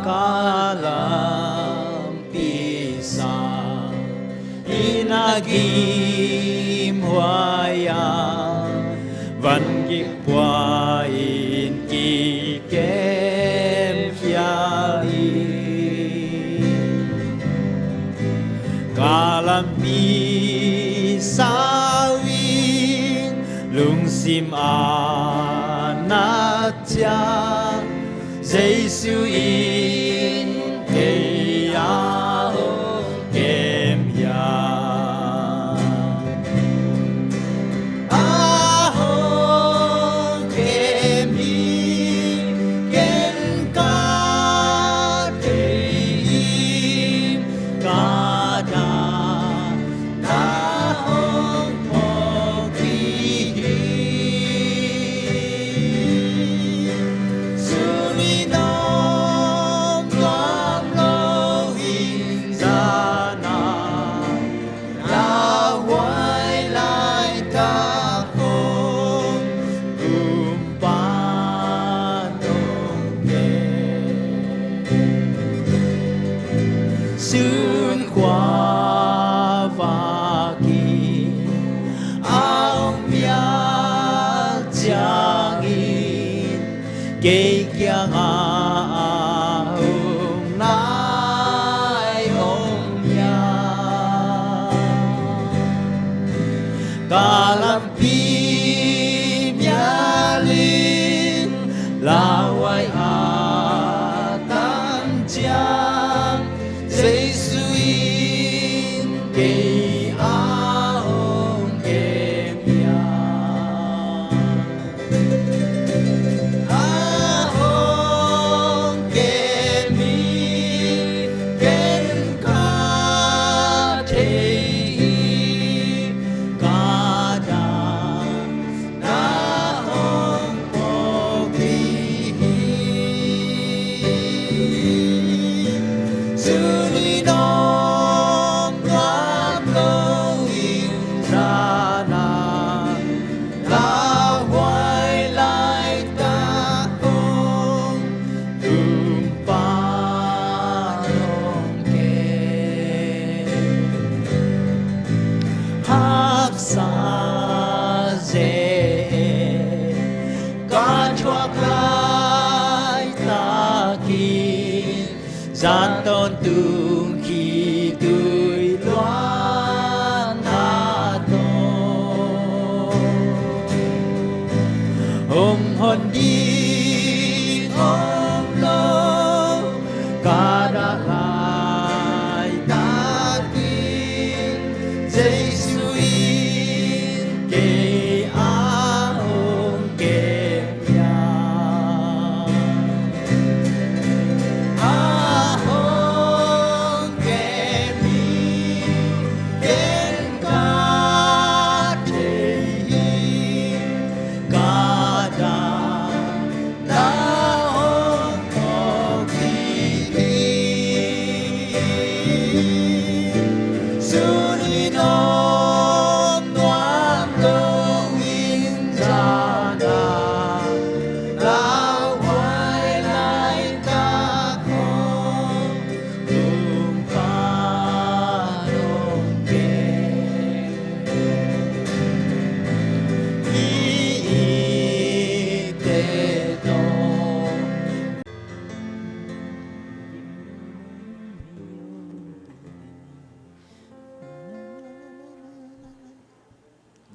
Ka lampi sang in a gim huai a, van gik pua in kikem khia hi. Ka lampi sau in lungsim a na ciang, Jesu in kei a hong kem hiam. A hong kem hi, ken ka thei hi, ka dan na hong phawk ding hi. Sun in om tuam lo in, zan a lauhuai laitak hong kum pan hong kem. Sun khua vak in a om mial ciangin, kei kiangah a hong nai om hiam. Ka lampi mial in lauhuai a tan ciang, Jesu in kei a hong kem hiam. A hong kem hi, ken ka thei hi, ka dan tung khitui luanna tawh hong hon ding om lo ka dah laitak in, Jesu in kei a hong kem hiam? A hong kem hi, ken ka thei hi, ka dam na hong phawk ding hi. Sun in om nuam lo in, zan a lauhuai laitak hong tung pan hong kem hi. Ite tawh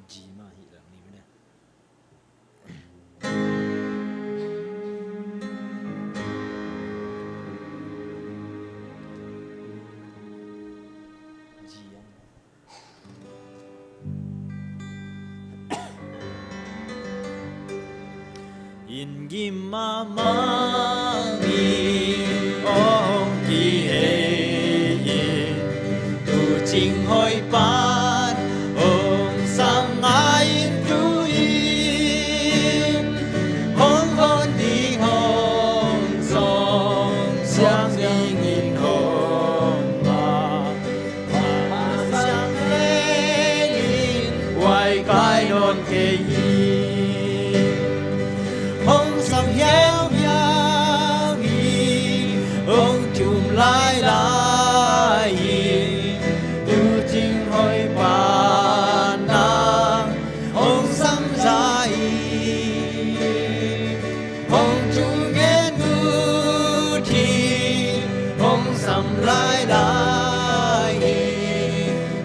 G mah hi lang ni mene. G ang. Inn gim mahmah mi hong kihei in, tu cing hoih pan hong sam ngai in, tu in hong hon ding hong sawm siang dingin hong pai. Mah siang leng in huai kai nawn kei hi. Hong sam hiauhiau hi, hong thum lailai hi, tu cing hoih pan nang hong sam zai hi. Hong thungen ut hi, hong sam lailai hi,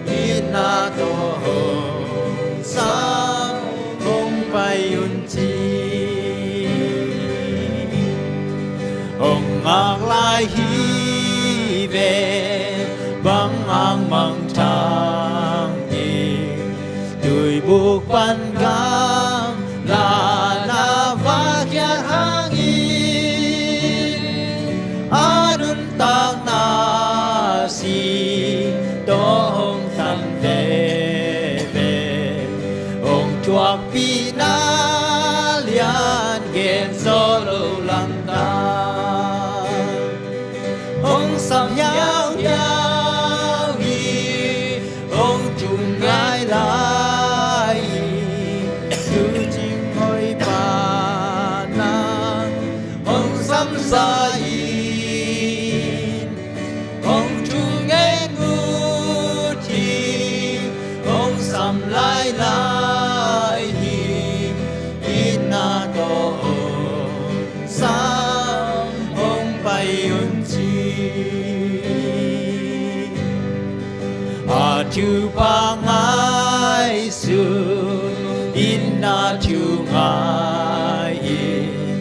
itna tawh hong sam hong pai un ci. Hong ngak lai hi ve, bang hang mangthang ding, tuibuk pan gamla na va khiat hangin, a nuntakna si tawh hong tan veve, hong thuakpihna lian gen zo lo langtan. Hong sam hiauhiau hi, hong thum lailai hi, tu cing hoih pan nang hong sam zai hi. Hong thungen ut hi, hong sam lailai hi, itna tawh hong sam hong pai un ci. A thupha ngaihsun in, a thu ngai in,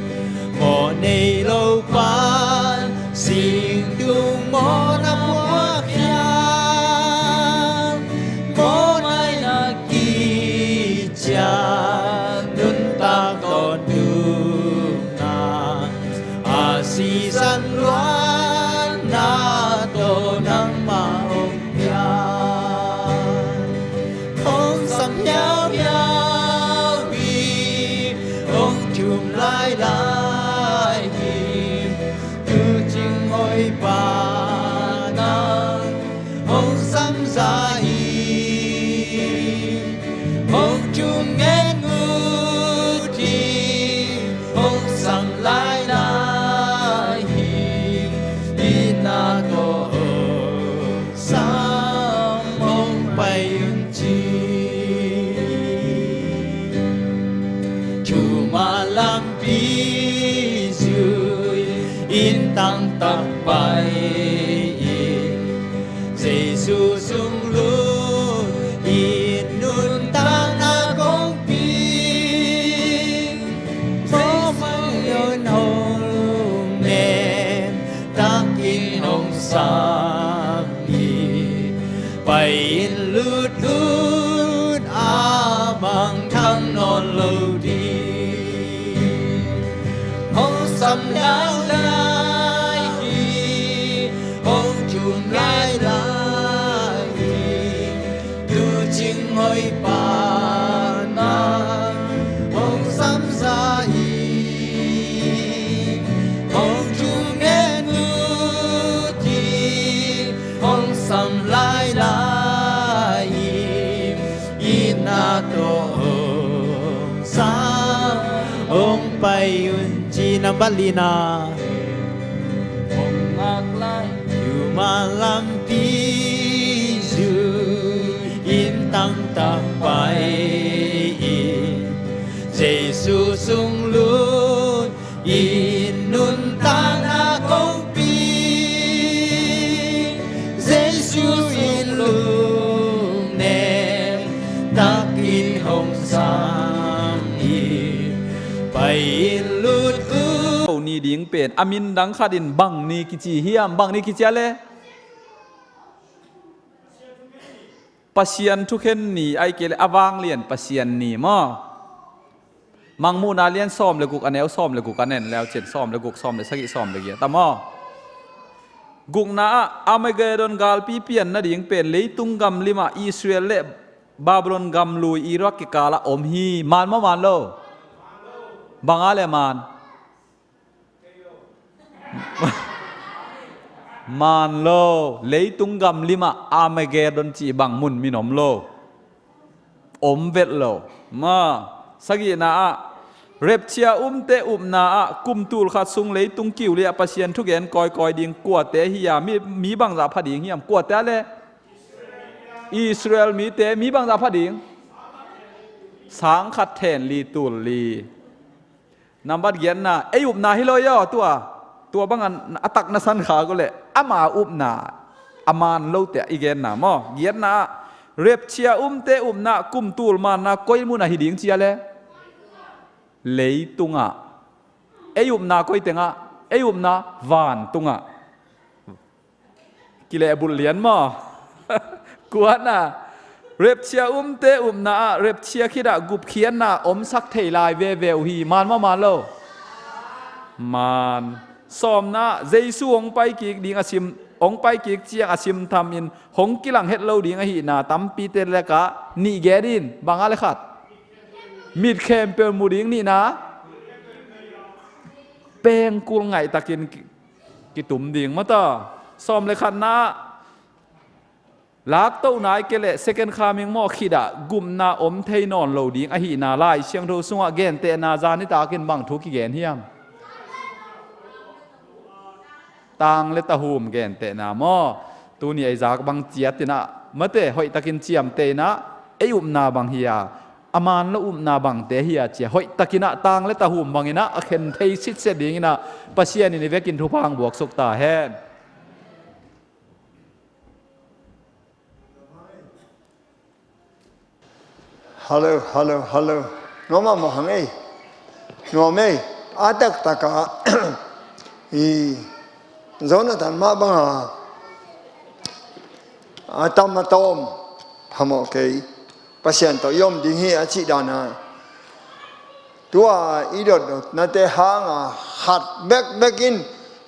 mawh nei lo pan singtung mawhna puak hiam? Mawhna in a kici a nuntak tawntungna, a sisan luanna tawh nangmah hong piang. Hong sam hiauhiau hi, hong thum lailai hi, tu cing hoih pan nang hong sam zai hi. Hong thungen ut hi, hong sam lailai hi, itna tawh hong sam hong pai un ci. Thumah lampi zui in, tangtak pai Jesu sung lut in nuntakna kongpi, Jesu in hong nem, takin hong sam hi. Pai in lutlut a, mangthang nawn lo ding. Hong sam lailai hi, hong thum lailai hi. Tucing hoih pan a, hong samsa hi. Hong thungen lut hi, hong sam lailai hi. Itna tawh hong sam, hong pai un ci. Nambat lina, hong ngak lai, tu ma lampi zu in tangtak pai in, Jesu sung lut in nuntakna kongpi, Jesu in lungnem takin hong sam hi. Pai in lut uh. Ni ding pen a min dang khat in bang ni kici hiam? Bang ni kici a le? Pasian thukhen ni, ahih kei leh a vanglian Pasian ni maw? Mangmuhna lian sawm le guk, a neu sawm le guk a nen leu cin, sawm le guk, sawm le sagih, sawm le giat a maw? Gukna ah Armageddon galpi pian nading pen leitung gam limah Israel le Babylon gam lui Iraq kikalah om hi. Maan maw maan lo? Bang a le maan? Maan lo. Leitung gam limah Armageddon cih bang mun min om lo. Om vet lo. Ma, sagihna ah, rapture umte upna ah kum tul khat sung leitung kiu liah Pasian thugen kawikawi ding kuate hi a, mi, mi bangzah pha ding hiam? Kuate a le? Israel mite. Mi bangzah pha ding? Sang khat then li tul li. Nambat giatna, ei upna hi lo hi aw, tua. Tua bangin a tak na san kha ko leh, ama upna, a maan lote i genna maw? Giatna ah, rapture umte upna kum tul maanna koi munah hi ding ci a le? Leitungah. Ei upna koi tengah? Ei upna vantungah. Kilehbulh lian maw? Kuana, rapture umte upna ah, rapture khitah gupkhiatna omsak thei lai veve uh hi. Maan maw maan lo? Maan. Sawmna ah, Jesu hong paikik ding a sim, hong paikik ciang a simthamin hong kilang het lo ding ahihna tampite lakah nih gen in. Bang a le khat? Mit khempeuh mu ding nihna. Pengkul ngaihtakin kitum ding maw ta. Sawm le khatna ah, laktohna i ke leh second coming maw, khitah gupna om thei nawn lo ding ahihna Lai Siangtho sungah gentehna zan nitakin bang thu kigen hiam? Tang le tahum gentehna maw? Tuni ei zak bang ciatinah mate hoihtakin ciamteh inah ei upna bang hi a, a maan lo upna bangte hi a cia hoihtakinah tang le tahum banginah a khen thei sitset dinginah Pasian in i vekin thupha hong buaksuk ta hen. Hello, hello, hello. Nuam a mawh hang ei. Nuam ei. A taktakah i Jonathan mah banga a tam a tawm phamawh kei. Pasian tawh i om ding hi a cih dana. Tua i dotdotnate hanga khat bekbek in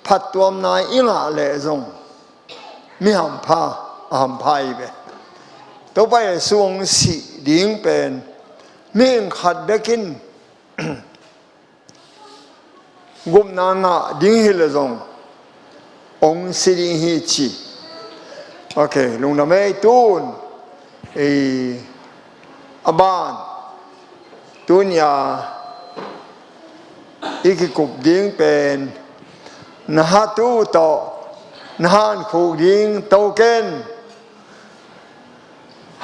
phattuamna i ngah leh zong mi hampha, a hampha i ve. Topa Jesu hong sih ding pen mihing khat bekin gupna ngah ding hi leh zong hong si ding hi ci. Ok, lungdam ei. Tun ei a ban tunia i kikup ding pen na hatu tawh na hankhuk ding to ken.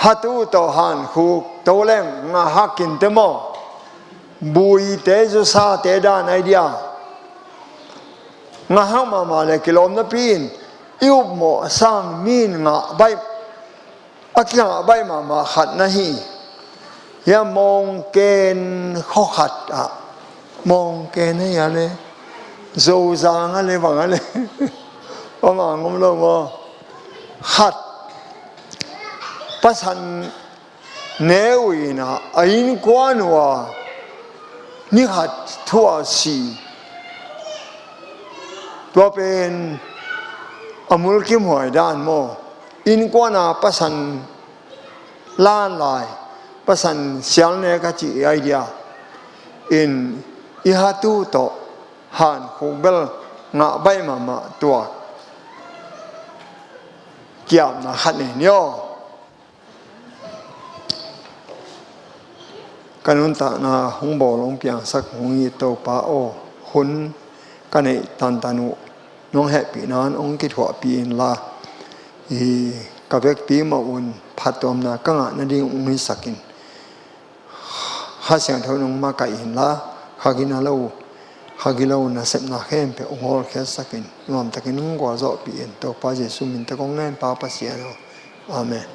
Hatu tawh hankhuk to leng ngah hak kinte maw? Buite zusate dan ai dia. Ngah hak mahmah le kilawm napi in i upmawh sang mi in ngah baih, a kingah baih mahmah khat na hi. Hia Mawngken khua khat ah, Mawngken a hia le, Zozang a le, bang a le, a mang om lo maw? Khat, pasan ne uh in ah, a innkuan uh a, ni khat thu a si. Tua pen a mulkimhuai dan maw? Innkuan a pasan lan lai, pasan sial ne ka ci idea in, i hatu tawh hankhuk bel ngah baih mahmah tua kiapna khat nei ni aw. Ka nuntakna hong bawl hong piangsak hong it Topa aw, hun ka neih tantan uh nong hehpihna in hong kithuahpih inla, i ka vekpi mah un phattuamna ka ngah nading hong hisak in. Kha Siangtho nong makaih inla, kha gina lo, kha gilo nasepna khempeuh hong hawlkhiatsak in, nuamtakin hong gualzawhpih in. Topa Jesuh min tawh kong ngen, Pa Pasian aw. Amen.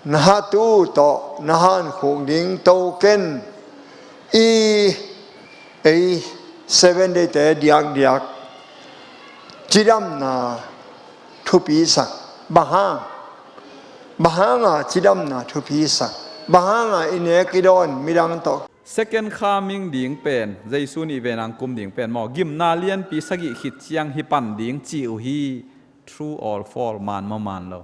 Na hatu tawh na hankhuk ding to ken, i, ei, Seven Day te diakdiak cidamna thupi sak. Bang hang? Bang hanga cidamna thupi sak? Bang hanga i nek i dawn midang tawh? Second coming ding pen, Jesu nih venang kum ding pen maw, gimna lianpi sagih khit ciang hi pan ding ci uh hi. True or false, man maw man lo?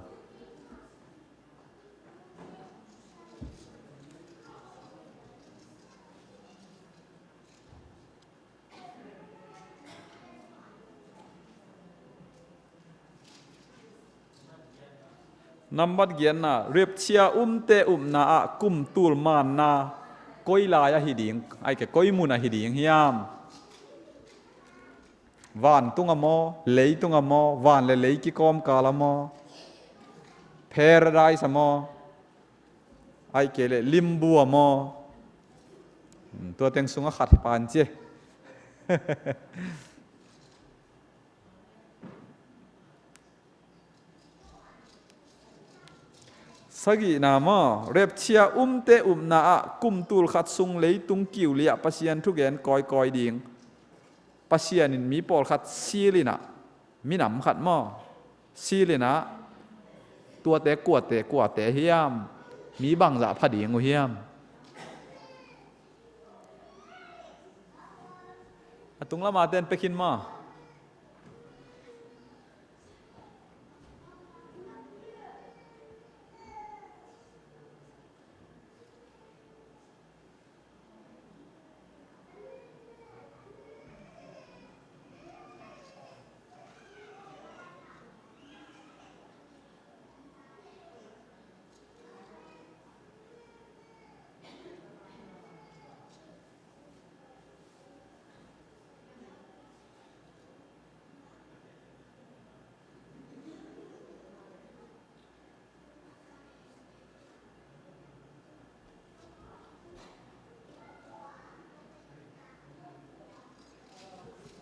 Nambat giatna, rapture umte upna ah kum tul manna koi lai ahi ding, ai ke, koi mun ahi ding hiam? Vantung a maw, leitung a maw, van le lei kikawmkal a maw, paradise a maw, ai ke le limbu a maw? Hmm, tua teng sungah khat hi pan cia. Sagihna maw, rapture umte upna ah kum tul khat sung leitung kiu liah Pasian thugen kawikawi ding. Pasian in mi pawlkhat seal inah, minam khat maw, seal inah, tuate kuate, kuate hiam, mi bangzah pha ding uh hiam? A tung lama ten pia khin maw?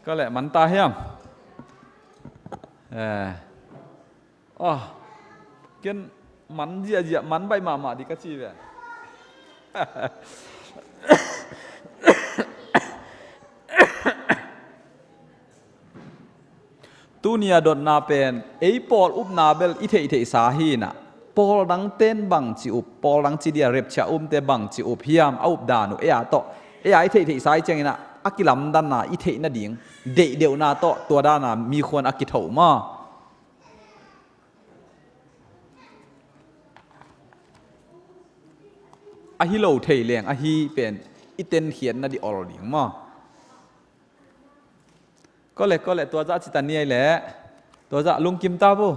Ka leh man ta hiam? Eh. Ah. Ken man ziahziah, man baih mahmah dih ka ci ve. Tuni a dotna pen, ei pawl upna bel i theihtheihsa hi inah, pawl dangten bangci up, pawl dang ci dia rapture umte bangci up hiam, a updan uh ei a tawh, ei a i theihtheihsa i cianginah, a kilamdanna i theih nading deihdeuhna tawh tua dana mikhuan a kithoh maw? Ahi lo thei leng ahi pen i tenkhiatna dih ol ding maw? Kole, kole, tua zah cita niai le. Tua zah lungkim ta bu.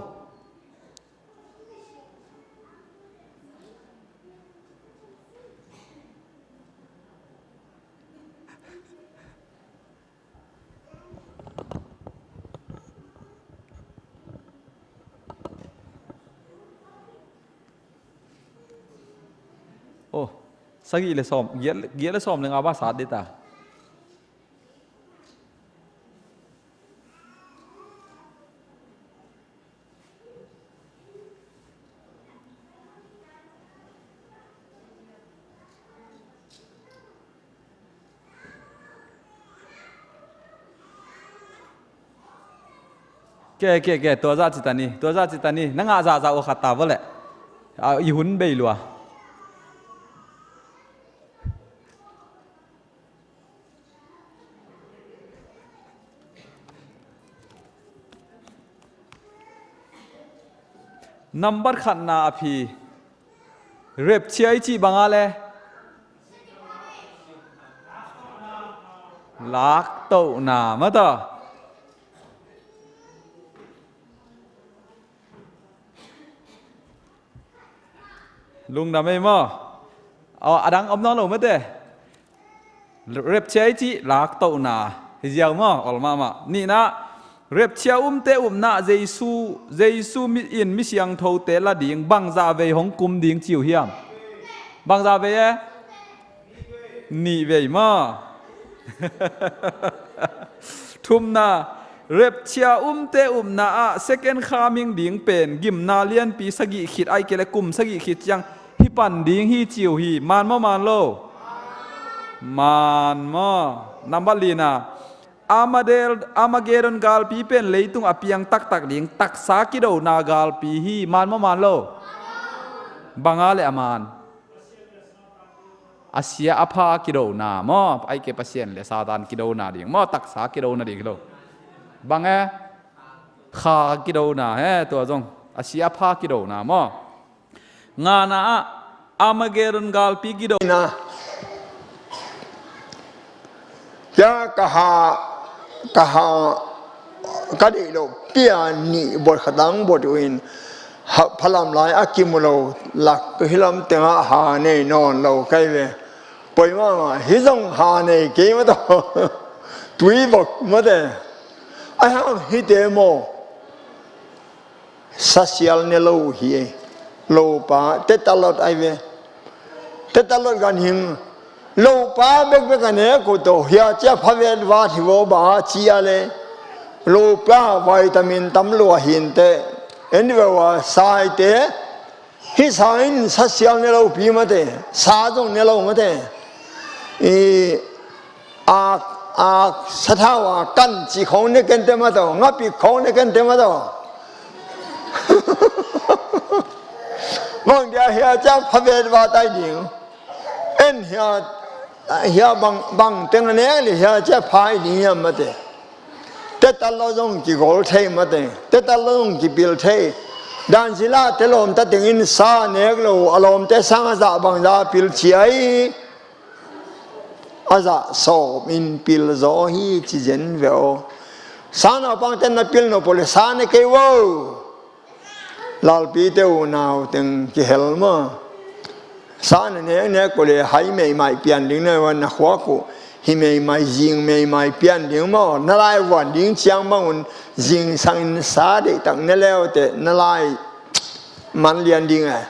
Oh, sagih le sawm, giat le, giat le sawm le nga ba sat dih ta. Ke, ke, ke, tua zah ci ta ni, tua zah ci ta ni, na ngah zahzah uh khat ta vua leh. A, i hun bei lua. Nambat khatna a phi. Repchia i cih bang a le? Laktohna mata. Lungdam ei maw? Aw, a dang om nawn lo mate. Repchia i cih laktohna hi ziau maw, ol mahmah. Nihna, repchia umte upna Jesu, Jesu mi in misiangthote la ding bangzah vei hong kum ding ci uh hiam? Bangzah vei e? Nih vei maw? Thumna, repchia umte upna ah second coming ding pen gimna lianpi sagih khit ahih kei leh kum sagih khit ciang hi pan ding hi ci uh hi. Man maw man lo? Man maw? Nambat lina, Armaged-, Armageddon galpi pen leitung a piang taktak ding taksa kidona galpi hi. Man maw man lo? Bang a le a man? A sia a pha kidona maw? Ahih kei Pasian le Satan kidona ding maw? Taksa kidona ding hi lo. Bang e? Kha kidona he, tua zong a sia a pha kidona maw? Ngana ah Armageddon galpi kidona. Kei ka ha, ka ha, ka deih loh pia nih bot khat ang bot uh in, ha, phalam lai a kimu lo lak hi lam tengah ha nei nawn lo kei ve. Poi mahmah, hih zong ha nei kei mataw. Tui bok mate. Ai hang hite maw? Sasial ne lo hi e. Lopa, Tetalot ai ve. Tetalot ganhing. Lopa bekbek a nek uh tawh hia cia phavet vat hi vaw ba ci a le. Lopa vitamin tam lua hinte. En ve ua saite. Hih sa in sasial ne lo pi mate. Sa zong ne lo mate. I Ak, ak, sathau a kan ci khong ne kente mataw, ngapik khong ne kente mataw. Bang dia hia cia phavet va tai ding. En hia, hia bang, bang teng a nek le hia cia phai ding hiam mate. Tetalot zong kigol thei mate. Tetalot zong kipil thei. Dan sila te lawm ta tengin sa nek lo, a lawmte sang a zah bang za pil ci ai. A zah sawm in pil zaw hi ci zen ve aw. Sa naupangte na pil nop uh le sa ne kei vo. Lalpite uh nau teng kihel maw. Sa na nek nek uh le hai meimai pian ding na wan na khuak uh. Hi meimai zing meimai pian ding maw. Na lai vuan ding ciang bang un zingsang in sa deihtak ne leute na lai man lian ding e.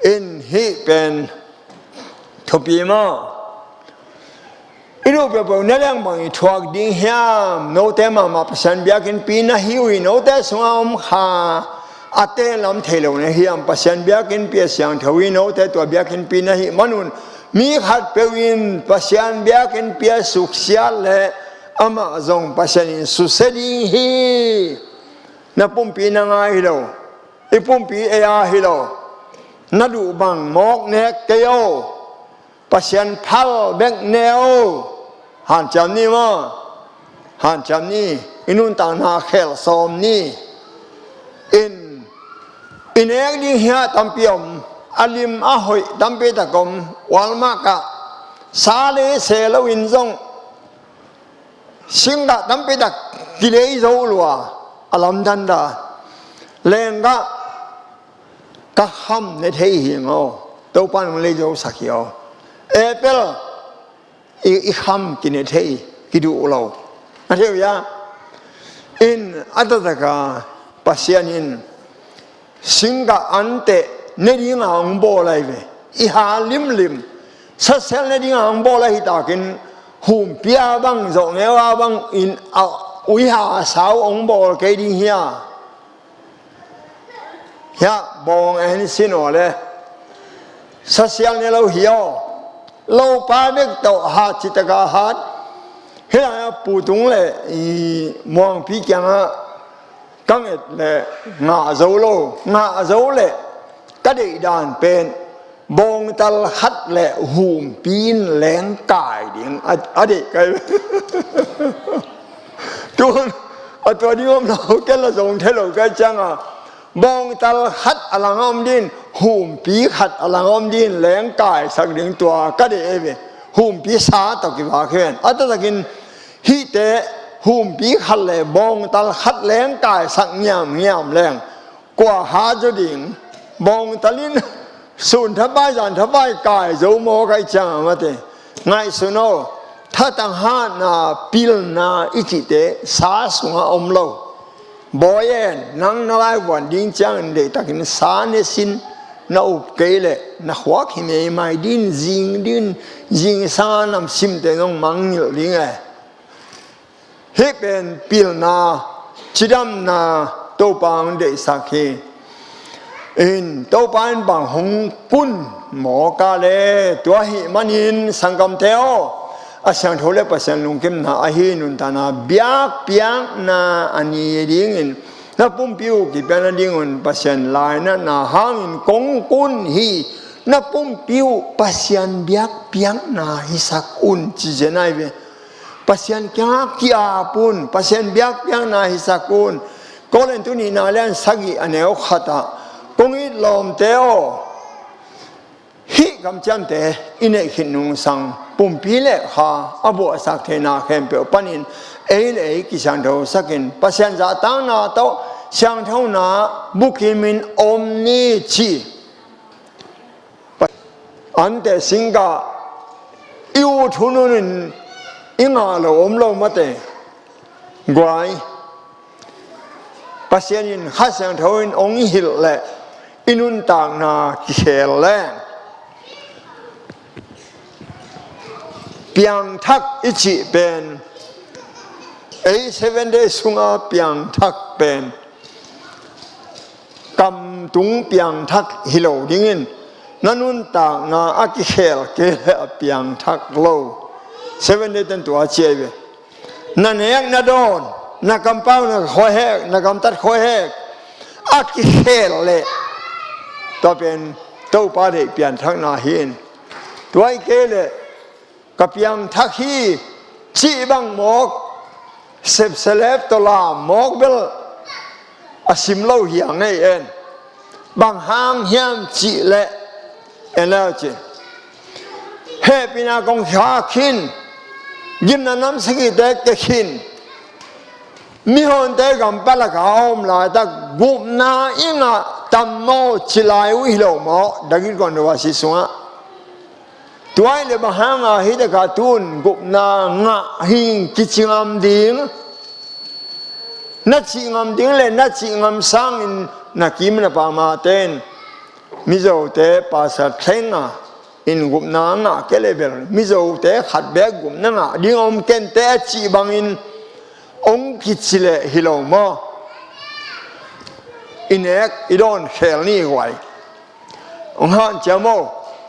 In hih pen thupi maw? I duh peuhpeuh ne leng bang i thuak ding hiam? Note mahmah Pasian biakinnpi na hi uh hi, note sungah om kha a te lam thei lo na hiam? Pasian biakinnpi a siangtho hi, note tua biakinnpi na hih manun mi khatpeuh in Pasian biakinnpi a suksiat le amah zong Pasian in susia ding hi. Na pumpi na ngai hi lo. I pumpi ei a hi lo. Na duh bang mawk nek kei o. Pasian phal bek ne o. Hanciam ni maw? Hanciam ni. I nuntakna khel sawm ni. In, i nek ding hiah tampi om. A lim a hoih tampi tak om. Walmart ah sa le se lo in zong singgah tampi tak kilei zo lua a lamdang da. Lenggah ka kham ne thei hi ngaw. Topa nong lei zo sak hi aw. Apple i, i kham kine thei kiduh lo. A thei uh ya. In a taktak a Pasian in singgah anteh ne ding a hong bawl ahi ve. I ha limlim. Sasel ne ding a hong bawl ahi takin humpi a bang, zawh ngeu a bang in a, ui ha sau hong bawl kei ding hia. Hia bawng a hen sin aw le. Sasial ne lo hi aw. Lopa bek tawh hat citaka hat. Hih lai a Pu Tung le i Muangpi kiangah Ka nget le ngah zo lo, ngah zo le ka deih dan pen bawngtal khat le humpi in lengkai ding a, a deih kai. Tun a tua ding om lo, ken la zong thei lo kai cianga bawngtal khat a lang om din, humpi khat a lang om din lengkai sak ding tua ka deih ei ve. Humpi sa tawh kivak hi ven. A taktakin hihte humpi khat le bawngtal khat lengkai sak ngiamngiam leng kua hat zo ding? Bawngtal in sun thapai zan thapai kai zo maw kai ciang a mate. Ngaihsun aw, thatang hatna, pilna i cihte sa sungah om lo. Bawi en, nang na laivuan ding ciangin deihtakin sa ne sin, na up kei leh na khuak hi meimai din, zing din, zing sanga namsimte zong mangngilh ding e. Hih pen pilna, cidamna, Topa hong deihsak hi. In Topa in bang hong kun mawk a le, tua ahih manin sanggamte aw, a siangtho le Pasian lungkimna ahi nuntakna biakpiakna a ni dingin na pumpi uh kipia nadingun Pasian lainatna hangin kong kun hi. Na pumpi uh Pasian biakpiakna hisak un ci zen ai ve. Pasian kiangah ki-ap un, Pasian biakpiakna hisak un. Korin tu nihna lian sagih a neu khatah, kong it lawmte aw, hih kamciamte i neih khit nungsang pumpi le kha a buahsak theihna khempeuh panin ei le ei kisiangthosakin Pasian zahtakna tawh siangthona bukimin om ni ci. Ante singkah i ut hun hunin i ngah lo om lo mate. Guai, Pasian in Kha Siangtho in hong hilh leh i nuntakna kikhel leng piangthak i cih pen, ei Seven Day sunga piangthak pen kamtung piangthak hi lo dingin, na nuntakna a kikhel kei le a piangthak lo. Seven Day ten tua ci ai ve. Na nek na dawn, na kampau na khuahek, na gamtat khuahek a kikhel leh tua pen Topa deih pianthakna hi in. Tua hi kei leh ka piangthak hi cih bang mawk, sepselep tawh lam mawk bel a sim lo hi a ngei en. Bang hang hiam cih leh en leu ci. Hehpihna kong khak khin, gimna nam sagihte ke khin, mihonte gam palaka a om laitak gupna i ngah tam maw ci lai uh hi lo maw, Dagit Controversy sungah. Tua hi le bang hanga hih takah tun gupna ngah hing kici ngam ding? Na cih ngam ding le na cih ngam sangin na kim na pamate in Mizote pastor thleng a in gupna ngah kei le bel Mizote khat beek gupna ngah ding om kente a cih bangin hong kici leh hi lo maw? I nek i dawn khel ni guai. Hong hanciam aw,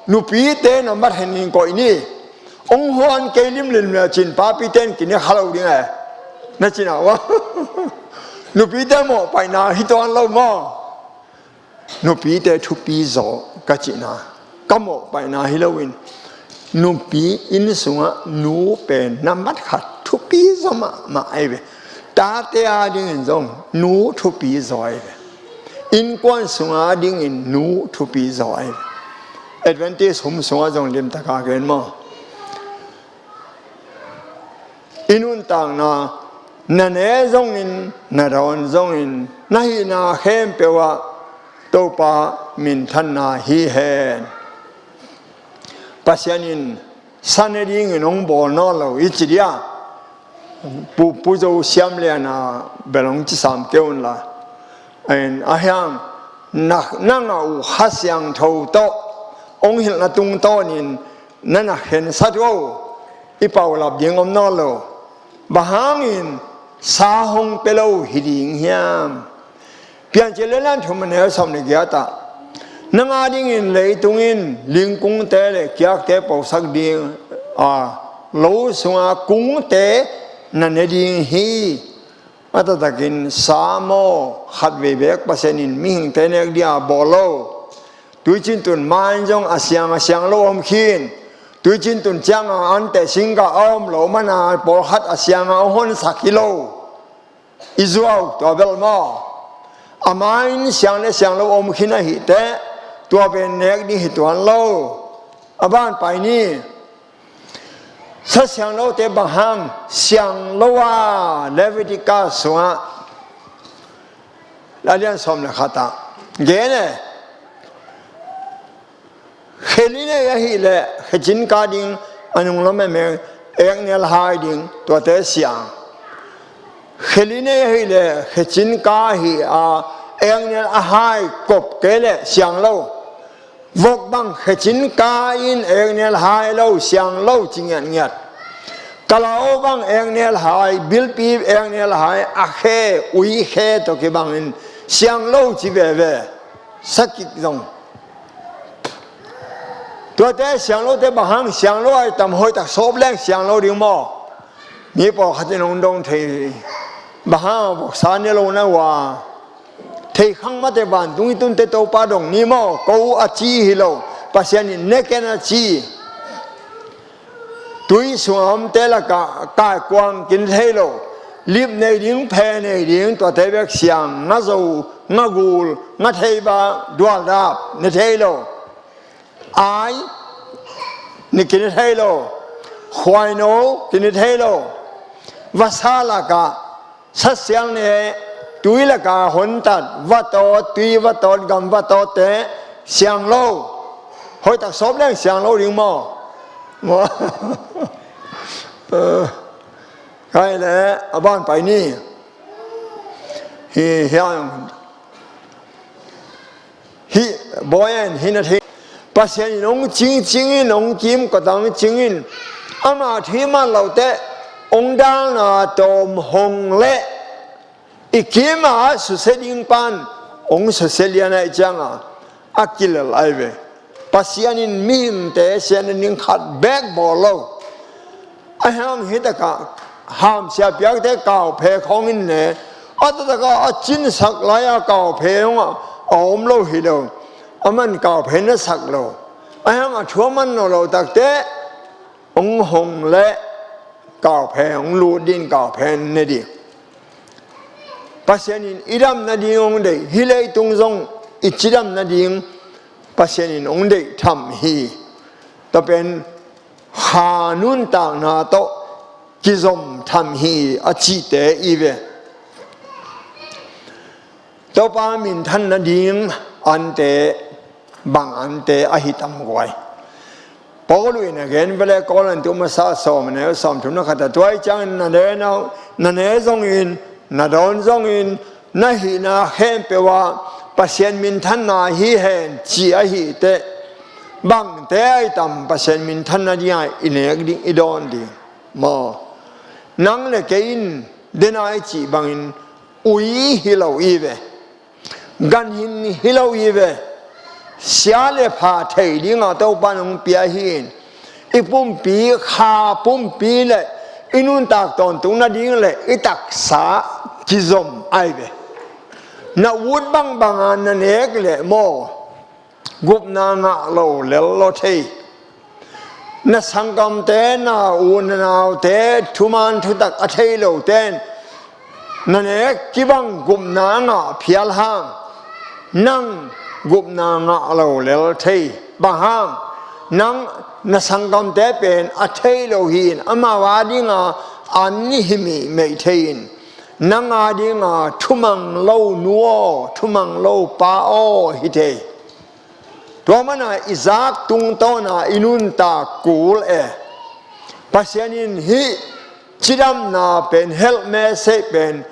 nupite na mat hen in koih ni. Hong huan kei limlim le cin papite in kine kha lo ding e. Na cina ua nupite mawhpaihna hi tuan lo maw? Nupite thupi zaw ka cihna, ka mawhpaihna hi loin nupi inn sungah nu pen na mat khat thupi zaw mahmah ahi ve. Tate a dingin zong nu thupi zaw ahi ve. Innkuan sunga dingin nu thupi zaw ahi ve. Adventist hum sungah zong limtaka gen maw? I nuntakna na ne zongin, na dawn zongin, na hihna khempeuh ah Topa minthanna hi hen. Pasian in sa ne dingin hong bawl nawn lo i ci dia. Pu, Pu Zo Siam Lian a bel hong ci sam kei un la. Ahi hang na, na ngah uh Kha Siangtho tawh hong hilhna tungtawnin na na khensat uh, i paulap ding om nawn lo. Bang hangin sa hong pia lo hi ding hiam? Piancil le Lian thum a neu sawm le giat ah, nang a dingin leitung in lingkungte le kiakte posak ding a, lo sunga kungte na ne ding hi. A taktakin sa maw, khatvei beek Pasian in mihingte nek ding a bawl lo. Tuicin tun ma-in zong a siang a siang lo om khin. Tuicin tun ciang a ante singkah a om lo mana pawlkhat a siang a hong honsak hi lo. I zuau tua bel maw? A ma-in siang le siang lo om khin ahih teh, tua pen nek ding hi tuan lo. A ban pai ni. Sa siang lote bang hang siang lo a, Leviticus sungah a lian sawm le khat ah gen e. Khe li nei ahih leh khe cin ka ding, a nunglam a meng eknel hai ding, tuate siang. Khe li nei ahih leh khe cin ka hi a, eknel a hai kop kei leh siang lo. Vok bang khe cin ka in eknel hai lo, siang lo ci ngiatngiat. Kalau bang eknel hai, bilpi eknel hai, a khe, ui khe tawh kibangin siang lo ci veve. Sakik zong. Tuate siang lote bang hang siang lo a i tam, hoih tak sawp leng siang lo ding maw? Mi pawlkhat in hong dong thei, bang hang a voksa ne lo na uh a, thei khang mate vantung i tunte Topa dong ni maw, ko a ci hi lo, Pasian in ne ken a ci. Tui sungah omte lakah kaikuang kine thei lo, lip nei ding, phe nei ding, tuate bek siang, nga zo, nga gul, nga theiba, dualdap ne thei lo. Ai, ne kine thei lo. Khuaino kine thei lo. Vasa lakah, sa siang ne, tui lakah hontat, vatawt, tui vatawt, gam vatawtte siang lo. Hoih tak sawp leng siang lo ding maw? Maw? Kai le, a ban pai ni. Hi, hiang. Hih bawi in hih na thei. Pasian in hong cingcing in, hong kimkotang cing in, ama thei man lote hong dalna tawm hong leh i kim a susia ding pan hong susia lian ahih cianga a kilel ahi ve. Pasian in mihingte siatna ding khat bek bawl lo. Ahi hang hih takah hamsia piakte kauphe khawng in ne, a taktakah a cinsak lai-a kauphe hong a, a om lo hi lo. A man kauphe na sak lo. Ahi hang a thu a man nawn lo takte hong hong leh kauphe hong lut ding, kauphe ne ding. Pasian in i dam nading hong deih, hih leitung zong i cidam nading Pasian in hong deih tham hi. Tua pen kha nuntakna tawh kizom tham hi a cihte i ve. Topa minthan nading ante, bang ante ahi tam guai. Paul in a gen vele Korin tu masa sawm a neu sawm thum na khat a, tua ahih ciangin na ne, na ne zongin, na dawn zongin, na hihna khempeuh ah Pasian minthanna hi hen ci ahi teh, bangte ahi tam Pasian minthan nading a i nek ding, i dawn ding? Maw, nang le kei in dena i cih bangin ui hi lo i ve. Ganhing hi lo i ve. Sia le pha thei dinga Topa in hong pia hi in, i pumpi, kha pumpi le i nuntak tawntung nading le i taksa kizom ahi ve. Na ut bangbanga na nek leh maw, gupna ngah lo lel lo thei. Na sanggamte, na u na naute, thuman thutak a thei lote in na nek kibang gupna ngah phial hang, nang gupna ngah lo lel thei. Bang hang? Nang na sanggamte pen a thei lo hi in, amau a dinga an hi mihmeih thei in, nang a dinga thumang lo nu aw, thumang lo pa aw hi thei. Tua mana i zak tungtawna i nuntak kul e. Pasian in hih cidamna pen, health message pen,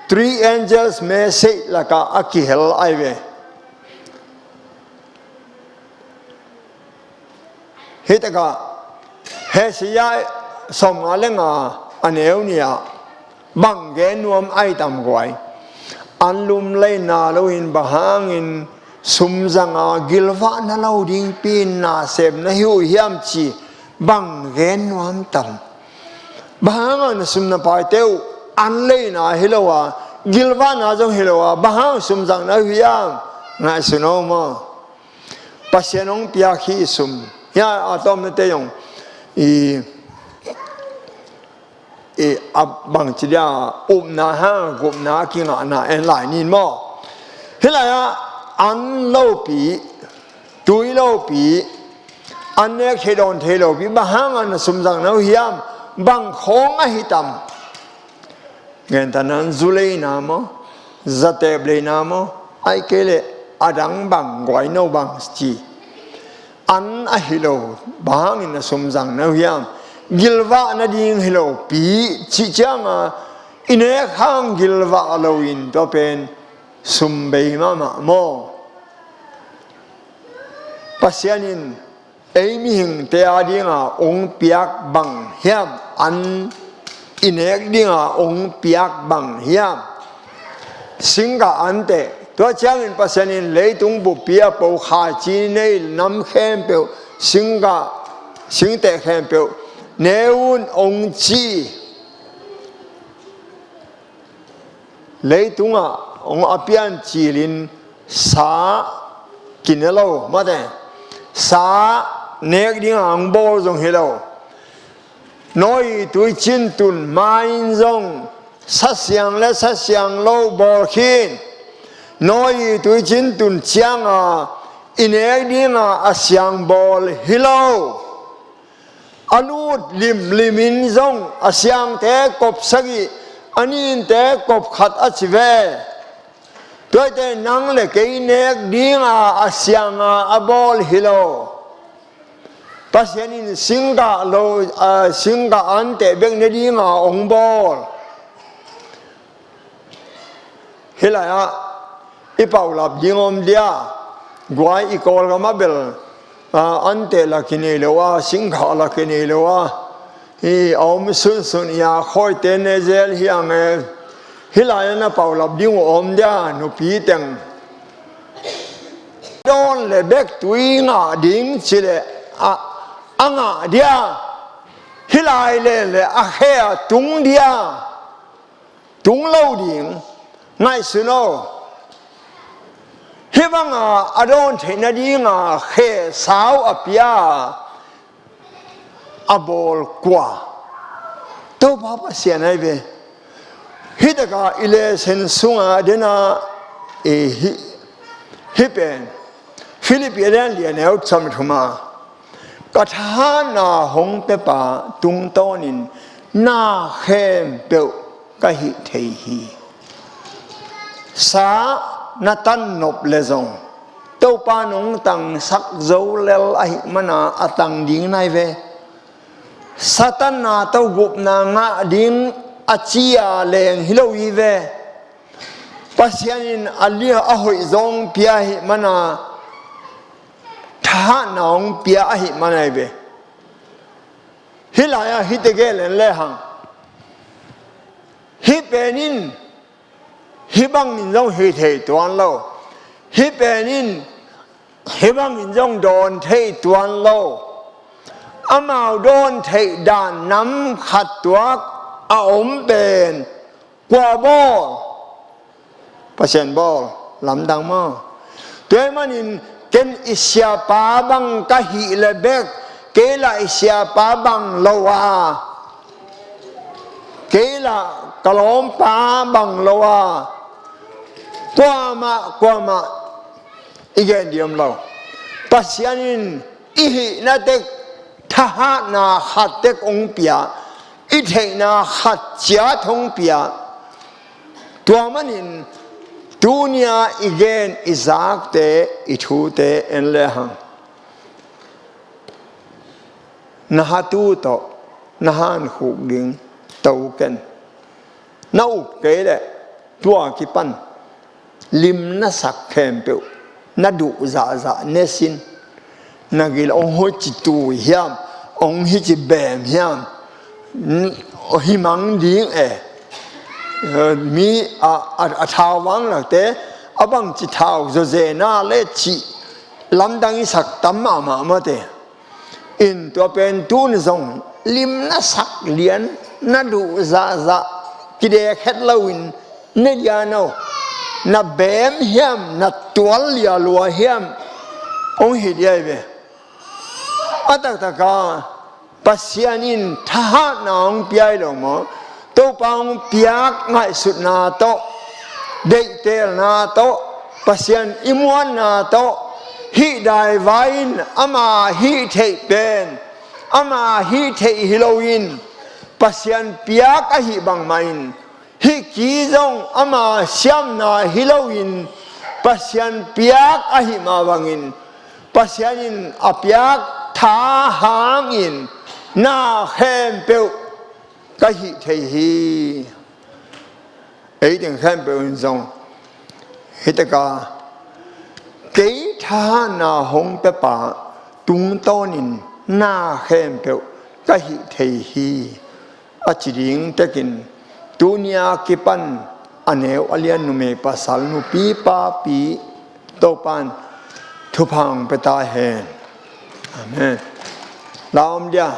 three angels message lakah a kihel ahi ve. Hih takah Hesia sawmnga le nga a neu nih ah bang gen nuam ahi tam guai. An lum lei na loin bang hangin sum zanga gilvah na lo dingpi in na sem na hi uh hiam ci bang gen nuam tam. Bang hanga na sum na paite uh an leina hi lo a, gilvahna zong hi lo a, bang hang sum zang na uh hiam? Ngaihsun aw maw. Pasian hong piak hi sum. Hia a tawmnate zong i, i a bangci dia, upna hang gupna kingahna en lai nin maw. Hih lai-ah an lopi, tui lopi, an nek thei dawn thei lopi, bang hang a na sum zang na uh hiam? Bang khawng ahi tam? Gentehna in zu leina maw, zatep leina maw, ahih kei leh a dang bang, guaino bang ci. An ahi lo, bang hangin na sum zang na uh hiam? Gilvah nading hi lopi cih cianga i nek hang gilvah loin tua pen sum bei mahmah maw. Pasian in ei mihingte a dinga hong piak bang hiam? An i nek dinga hong piak bang hiam? Singgah anteh. Tua ciangin Pasian in leitung buppi a po khaici nei nam khempeuh singgah, singteh khempeuh ne un hong ci. Leitungah hong a pian cilin sa kine lo, mate, sa nek dinga hong bawl zong hi lo. Nawi tui cintun ma-in zong sa siang le sa siang lo bawl khin. Nawi tui cintun cianga i nek dinga a siang bawl hi lo. A lut limlimin zong a siangte kop sagih, a ninte kop khat a ci ve. Tuaite nang le kei nek dinga a sianga a bawl hi lo. Pasian in singgah lo, a, singgah anteh bek ne dinga hong bawl. Hih lai-ah i paulap ding om dia, guai i Kawlgam ah bel, a, anteh la kinei lo a, singgah la kinei lo a, i a om sunsun i a khawite ne zel hi ang e. Hih lai-ah na paulap ding uh om dia, nupi teng. Dawn le bek tui ngah ding ci le a, a ngah dia, hih lai le le a khe a tung dia. Tung lo ding, ngaihsun aw. Hih banga a dawn theih nadinga khe sau a pia a bawl kua? Topa Pasian ahi ve. Hih taka i lesen sunga dena, e, hih, hih pen Philippi a lian lian eu cham thuma, ka thahatna hong pepa tungtawnin na khempeuh ka hih thei hi. Sa na tan nop le zong Topa nong tangsak zo lel ahih mana a tang ding nai ve. Sa tanna togupna ngah ding a cia leng hi lo hi ve. Pasian in a lia a hoih zong pia ahih mana, thahatna hong pia ahih mana hi ve. Hih lai-ah hih tegel en lehang, hih pen in hih bangin zong hih thei tuan lo. Hih pen in hih bangin zong dawn thei tuan lo. Amau dawn theih dan nam khat tuak a om pen kua bawl? Pasian bawl, lamdang maw? Tua ahih manin ken i siapa bang ka hih le bek, kei lah i siapa bang lo a, kei lah ka lawmpa bang lo a, kuamah kuamah i gen ding om lo. Pasian in i hihna tek thahatna khat tek hong pia, i theihna khat ciat hong pia. Tua manin tunia i gen i zakte, i thute en lehang, na hatu tawh na hankhuk ding to ken. Na up kei leh tua kipan lim na sak khempeuh na duh zahzah ne sin. Na gil hong hici tui hiam, hong hici beem hiam? N-, hi mang ding e. Mi a, a, a thau vanglakte a bangci thau zawzena le cih lamdang i sak tam mahmah mate. In tua pen tun zong lim na sak lian, na duh zahzah kidek het loin ne lian o, na bem hiam, na tual lialua hiam, hong hi diai ve. A taktaka Pasian in thahatna hong piai lo maw? Topa hong piak ngaihsutna tawh, deihtelna tawh, Pasian i muanna tawh, hih daivai in ama hih theih pen, ama hih theih hi loin, Pasian piak ahi bangmah in, hih ki zong ama siamna hi loin, Pasian piak ahi mah bangin, Pasian in a piak tha hangin na khempeuh ka hih thei hi. Ei teng khempeuh in zong hih taka kei thahatna hong piapa tungtawnin na khempeuh ka hih thei hi, a ci ding tekin, tuni a kipan a neu a lian numei pasal nupi papi Topan thupha hong pia ta hen. Amen. La om dia.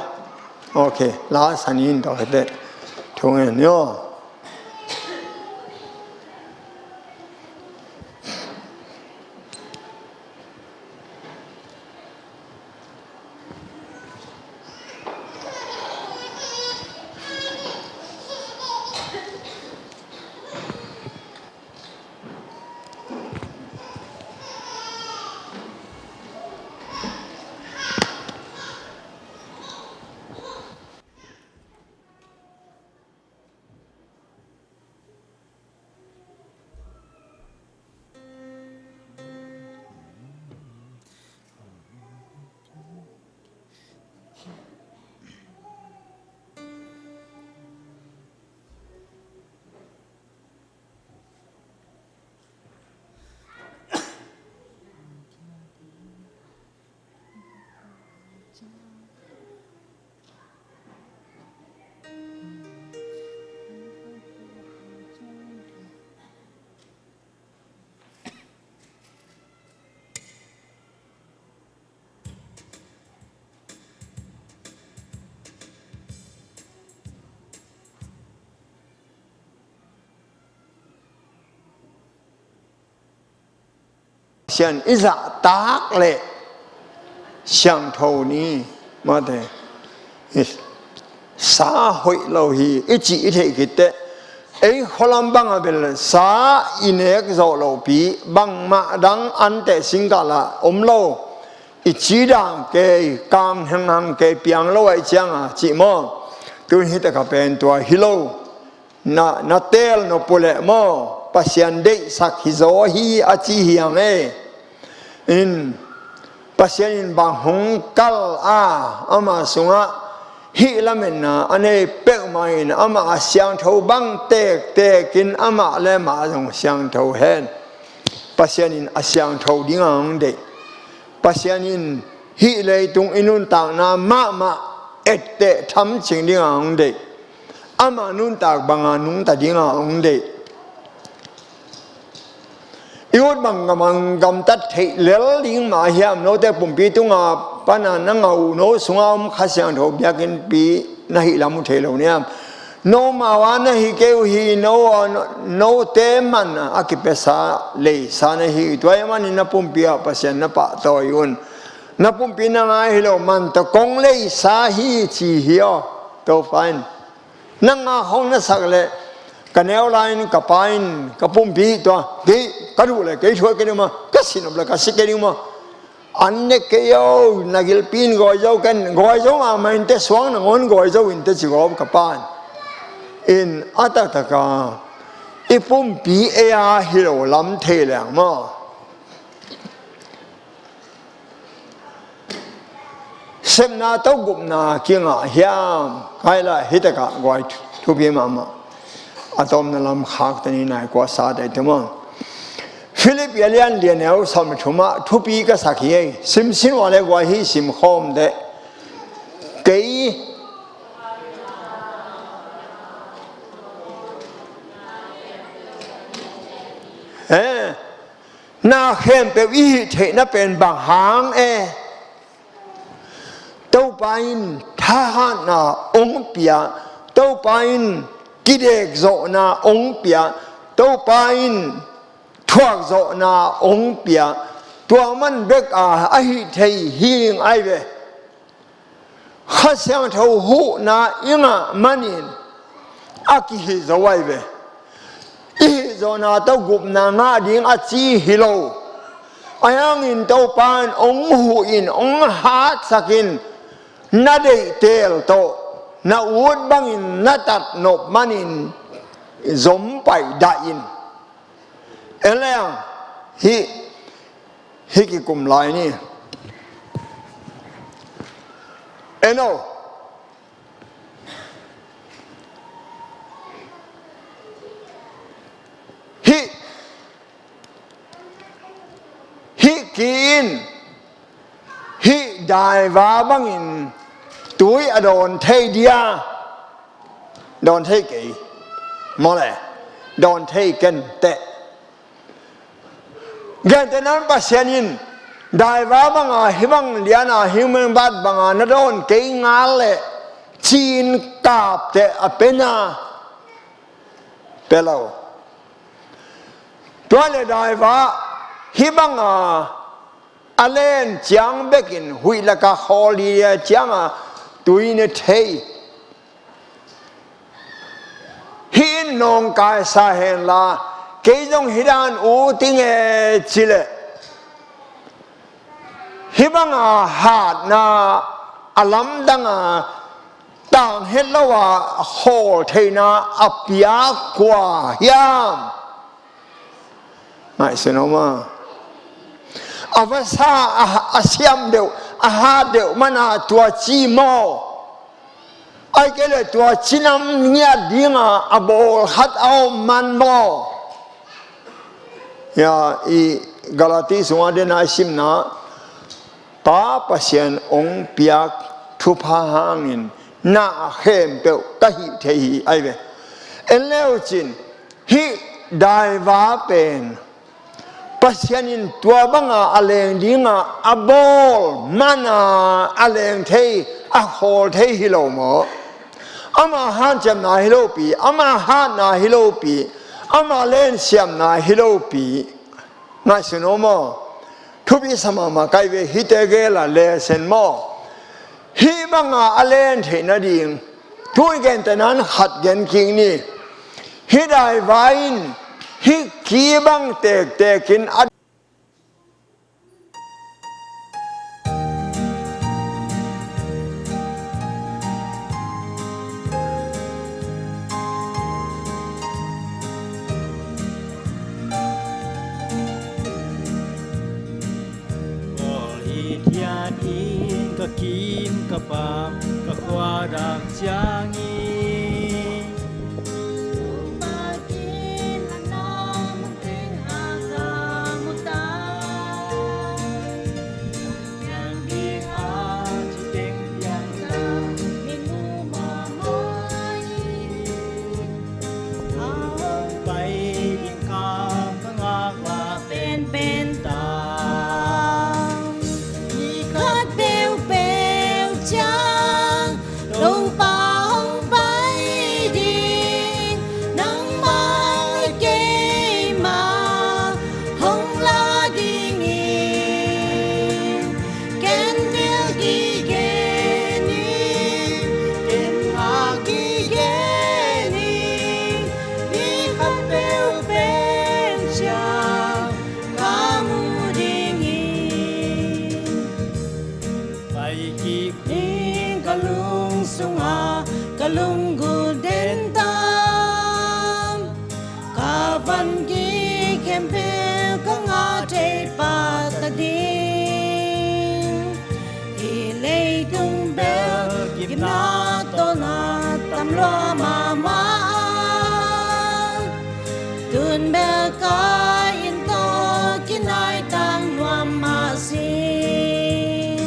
Ok, la sanin tawh hete. Thu ngen ni aw. Pasian i zahtak leh siangtho ni, mate, i sa hoih lo hi i cih i theih khit teh, ei khualam bangah bel sa i nek zawh lopi, bangmah dang anteh singkal ah om lo, i cidam kei, kang henghang kei, piang lo ahih ciangah cih maw? Tun hih takah pen tua hi lo. Na, na teel nop uh leh maw, Pasian deihsak hi zaw hi a ci hi hang e. In, Pasian in bang hong kal a, ama sungah hih lametna a nei peuhmah in, amah a siangtho bang tektek in, amah le amah zong siangtho hen. Pasian in a siangtho dingah hong deih. Pasian in hih leitung i nuntakna mahmah etteh thamcing dingah hong deih. Ama nuntak banga nungta dingah hong deih. I ut bang gamang gamtat theih lel ding mah hiam? Note pumpi tunga pana na ngah uh, no sunga om Kha Siangtho biakinnpi na hih lam uh thei lo niam? No mau a na hi kei uh hi, no, note man a kipiasa leisa na hi. Tua ahih manin na pumpi ah Pasian na pahtawi un. Na pumpi nang a hi lo, man tawh kong leisa hi ci hi aw. Topa in nang a hong na sak leh, ka neu lai-in ka pa in ka pumpi tua, kei ka duh leh kei thuak kei ding maw, ka sin op leh ka si kei ding maw? An ne kei o, na gilpi in gawi zo ken, gawi zo mahmah inteh, suang nangawn gawi zo inteh ci gawp ka pa in. In a taktaka i pumpi ei a hi lo lam thei leng maw? Sepna tawh gupna kingah hiam? Kaila hih takah guai thupi mahmah. A tawpna lam khak tani nai kua sa tei te maw? Philip a lian lian neu sawm le thum ah thupi ka sak hi ei. Sim sin ua le guai hi sim khawm teh. Kei, eh, na khempeuh i hih theihna pen bang hang e? Topa in thahatna hong pia, Topa in kidek zawhna hong pia, Topa in thuak zawhna hong pia, tua man bek a, a hih thei hi ing ai ve. Kha Siangtho huhna i ngah manin a kihih zo ai ve. I hih zawhna tawh gupna ngah ding a ci hi lo. Ahi hangin Topa in hong huh in, hong hatsak in, na deih teel tawh na ut bangin na tat nop manin zom paih dah in. En leng hih, hih kikum lai ni. En o. Hih, hih ki in, hih daiva bangin tui a dawn thei dia? Dawn thei kei. Maw le? Dawn thei ken teh. Gentehna in Pasian in daiva banga, hih bang liana, hih bang bat banga na dawn kei ngal leh ci-in kap teh a pe na? Pe lo. Tua leh daiva hih banga a len ciang bekin huih lakah khawl ding cianga tui ne thei. Hih in nawngkaisa henla, kei zong hih dan ut ing e ci leh, hih banga hatna a lamdanga tang het lo a khawl theihna a piak kua hiam? Ngaihsun om a. A vasa a, a siam deuh, a hat deuh mana tua ci maw? Ai kei le tua cinam ngiat dinga a bawl khat a om man maw? Ya, i Galati sunga dena i simna, Pa Pasian hong piak thupha hangin na a khempeuh ka hih thei hi ai ve. En leucin, hih daiva pen Pasian in tua banga a leng dinga a bawl mana a leng thei, a khawl thei hi lo maw? Ama hanciamna hi lopi, ama hatna hi lopi, ama lensiamna hi lopi. Ngaihsun om aw. Thupi sa mahmah kai ve, hihte gela lesen maw? Hih banga a len theih nading tui gentehna in khat gen kik ni. Hih daiva in hih ki bang tektekin a Kawl hithiat in ka kim ka pam ka khua dak ciangin, Topa kin a nang teng a ka mu ta. Piang ding a ci teng piang ta, min mu mawh mawh hi. A hong pai ding ka, ka ngak lak penpen ta. Ni khat peuhpeuh ciang Topa hong pai ding, nangmah le keimah hong la ding in. Ken vil kigen ing, ken ngak kigen ing, ni khat peuhpeuh ciang ka mu ding ing. Pai kik ning ka lung sungah ka lunggulh den tam. Ka van kik khempeuh ka ngah thei pah ta ding. Hih leitung bel gimna tawh na tam lua mahmah a, tun bel ka inn tawh kinai tang nuam mah sin.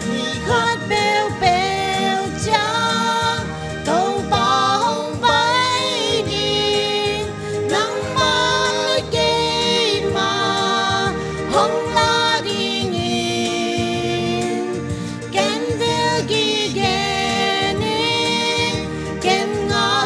Ni khat peuhpeuh ciang Topa hong pai ding, nangmah le keimah hong la ding in. Ken vil kigen ing, ken ngak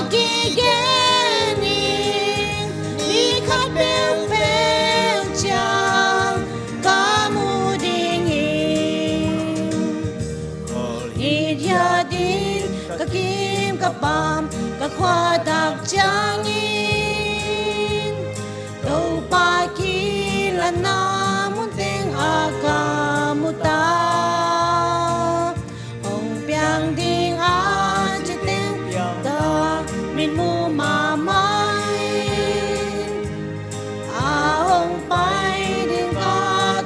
Ka kim ka pam ka khuatak ciangin Topa kilatna mun teng a ka mu ta. Hong piang ding a ci teng piang ta, min mu mahmah in. A hong pai ding ka,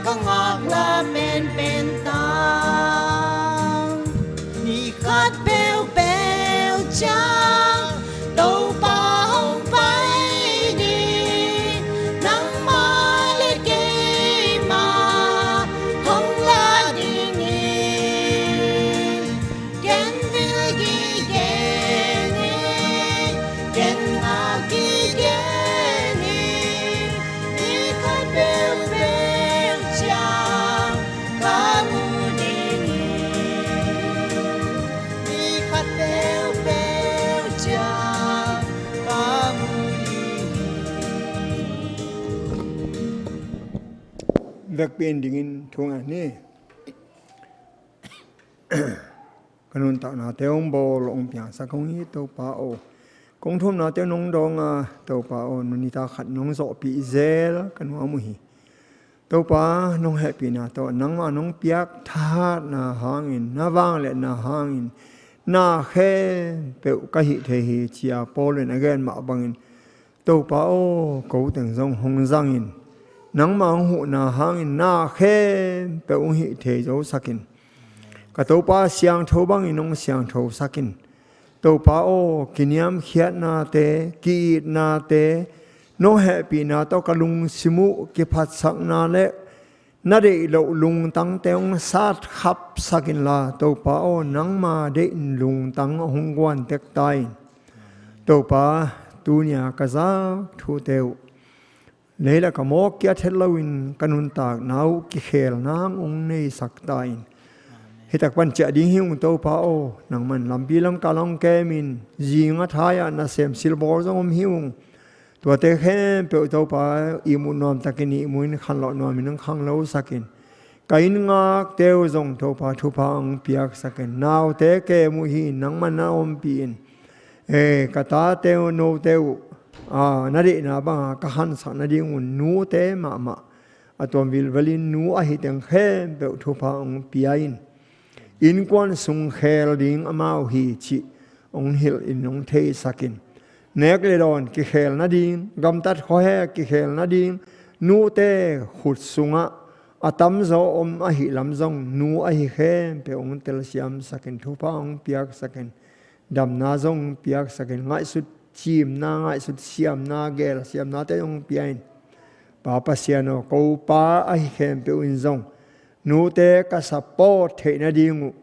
ka ngaklah penpen ta. Ni khat peuhpeuh ciang Topa hong pai ding, nangmah le keimah hong lak ding hi. Ken vil kigen hi, ken ngak kigen hi. Ni khat peuhpeuh ciang ka mu ding hi. Ni khat peuhpeuh ciang ka mu ding hi. Vekpi in dingin thu ngen ni. Ka nuntaknate hong bawl, hong piangsak hong hi Topa aw. Kong thumnate nong dawng a, Topa aw, nunita khat nong zawhpih zel ka nuam uh hi. Topa, nong hehpihna tawh nangmah nong piak thahatna hangin, na vangliatna hangin na khempeuh ka hih thei hi, ci-a Paul in a gen mah bangin, Topa aw, ko teng zong hong zangin, nangmah hong huhna hangin na khempeuh hong hih thei zosak in. Ka Topa, siangtho bangin hong siangthosak in. Topa aw, kiniamkhiatnate, ki-itnate, nong hehpihna tawh ka lungsim uh kiphatsakna le na deih loh lungtangte hong satkhapsak inla, Topa aw, nangma deih lungtang hong guan tek ta in. Topa, tuni-a ka zak thute uh, lei le ka mawk kiat het loin ka nuntakna uh kikhelna hong neisak ta in. Hitak pan ciah ding hi ung Topa aw, nangman lampi lamkal hong kemin, zinga thai-ah nasem silbawl zong om hi ung. Tuate khempeuh Topa, ihmu nuamtakin ihmu in, khanlawh nuamin hong khanglosak in. Ka inn ngakte uh zong Topa thupha hong piaksak in. Naute kem uh hi, nangman na ompih in. E, ka tate uh, note uh, a, na deihna banga ka hansak nadingun nute mahmah, a tuam vilvelin nu ahi teng khempeuh thupha hong pia in. Innkuan sung khel ding amau hi cih hong hilh in hong theisak in. Nek le dawn kikhel nading, gamtat khuahe kikhel nading, nute khut sungah a tamzaw om ahih lam zong nu ahi khempeuh hong telsiamsak in, thupha hong piaksak in. Damna zong piaksak in, ngaihsut cimna, ngaihsut siamna, gel siamnate zong pia in. Pa Pasian aw, ko pa ahi khempeuh in zong nute ka support theih nading uh,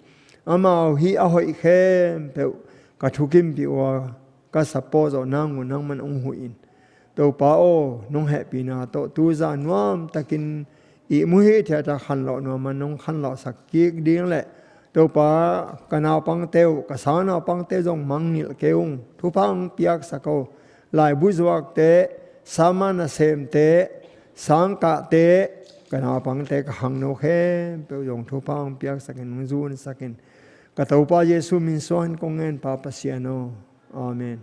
amau hih a hoih khempeuh ka thukimpih uh a, ka support zawh nang uh nangman hong huh in. Topa aw, nong hehpihna tawh tu zan nuamtakin ihmu hithiat a, khanlawh nuam a nong khanlawhsak kik ding le, Topa, ka naupangte uh, ka sang naupangte zong mangngilh kei ung, thupha hong piaksak aw. Laibu zuakte, sama nasemte, sangkahte, ka naupangte, ka khangno khempeuh zong thupha hong piaksak in, hong zunsak in. Ka Topa Jesu min suangin kong ngen, Pa Pasian aw. Amen.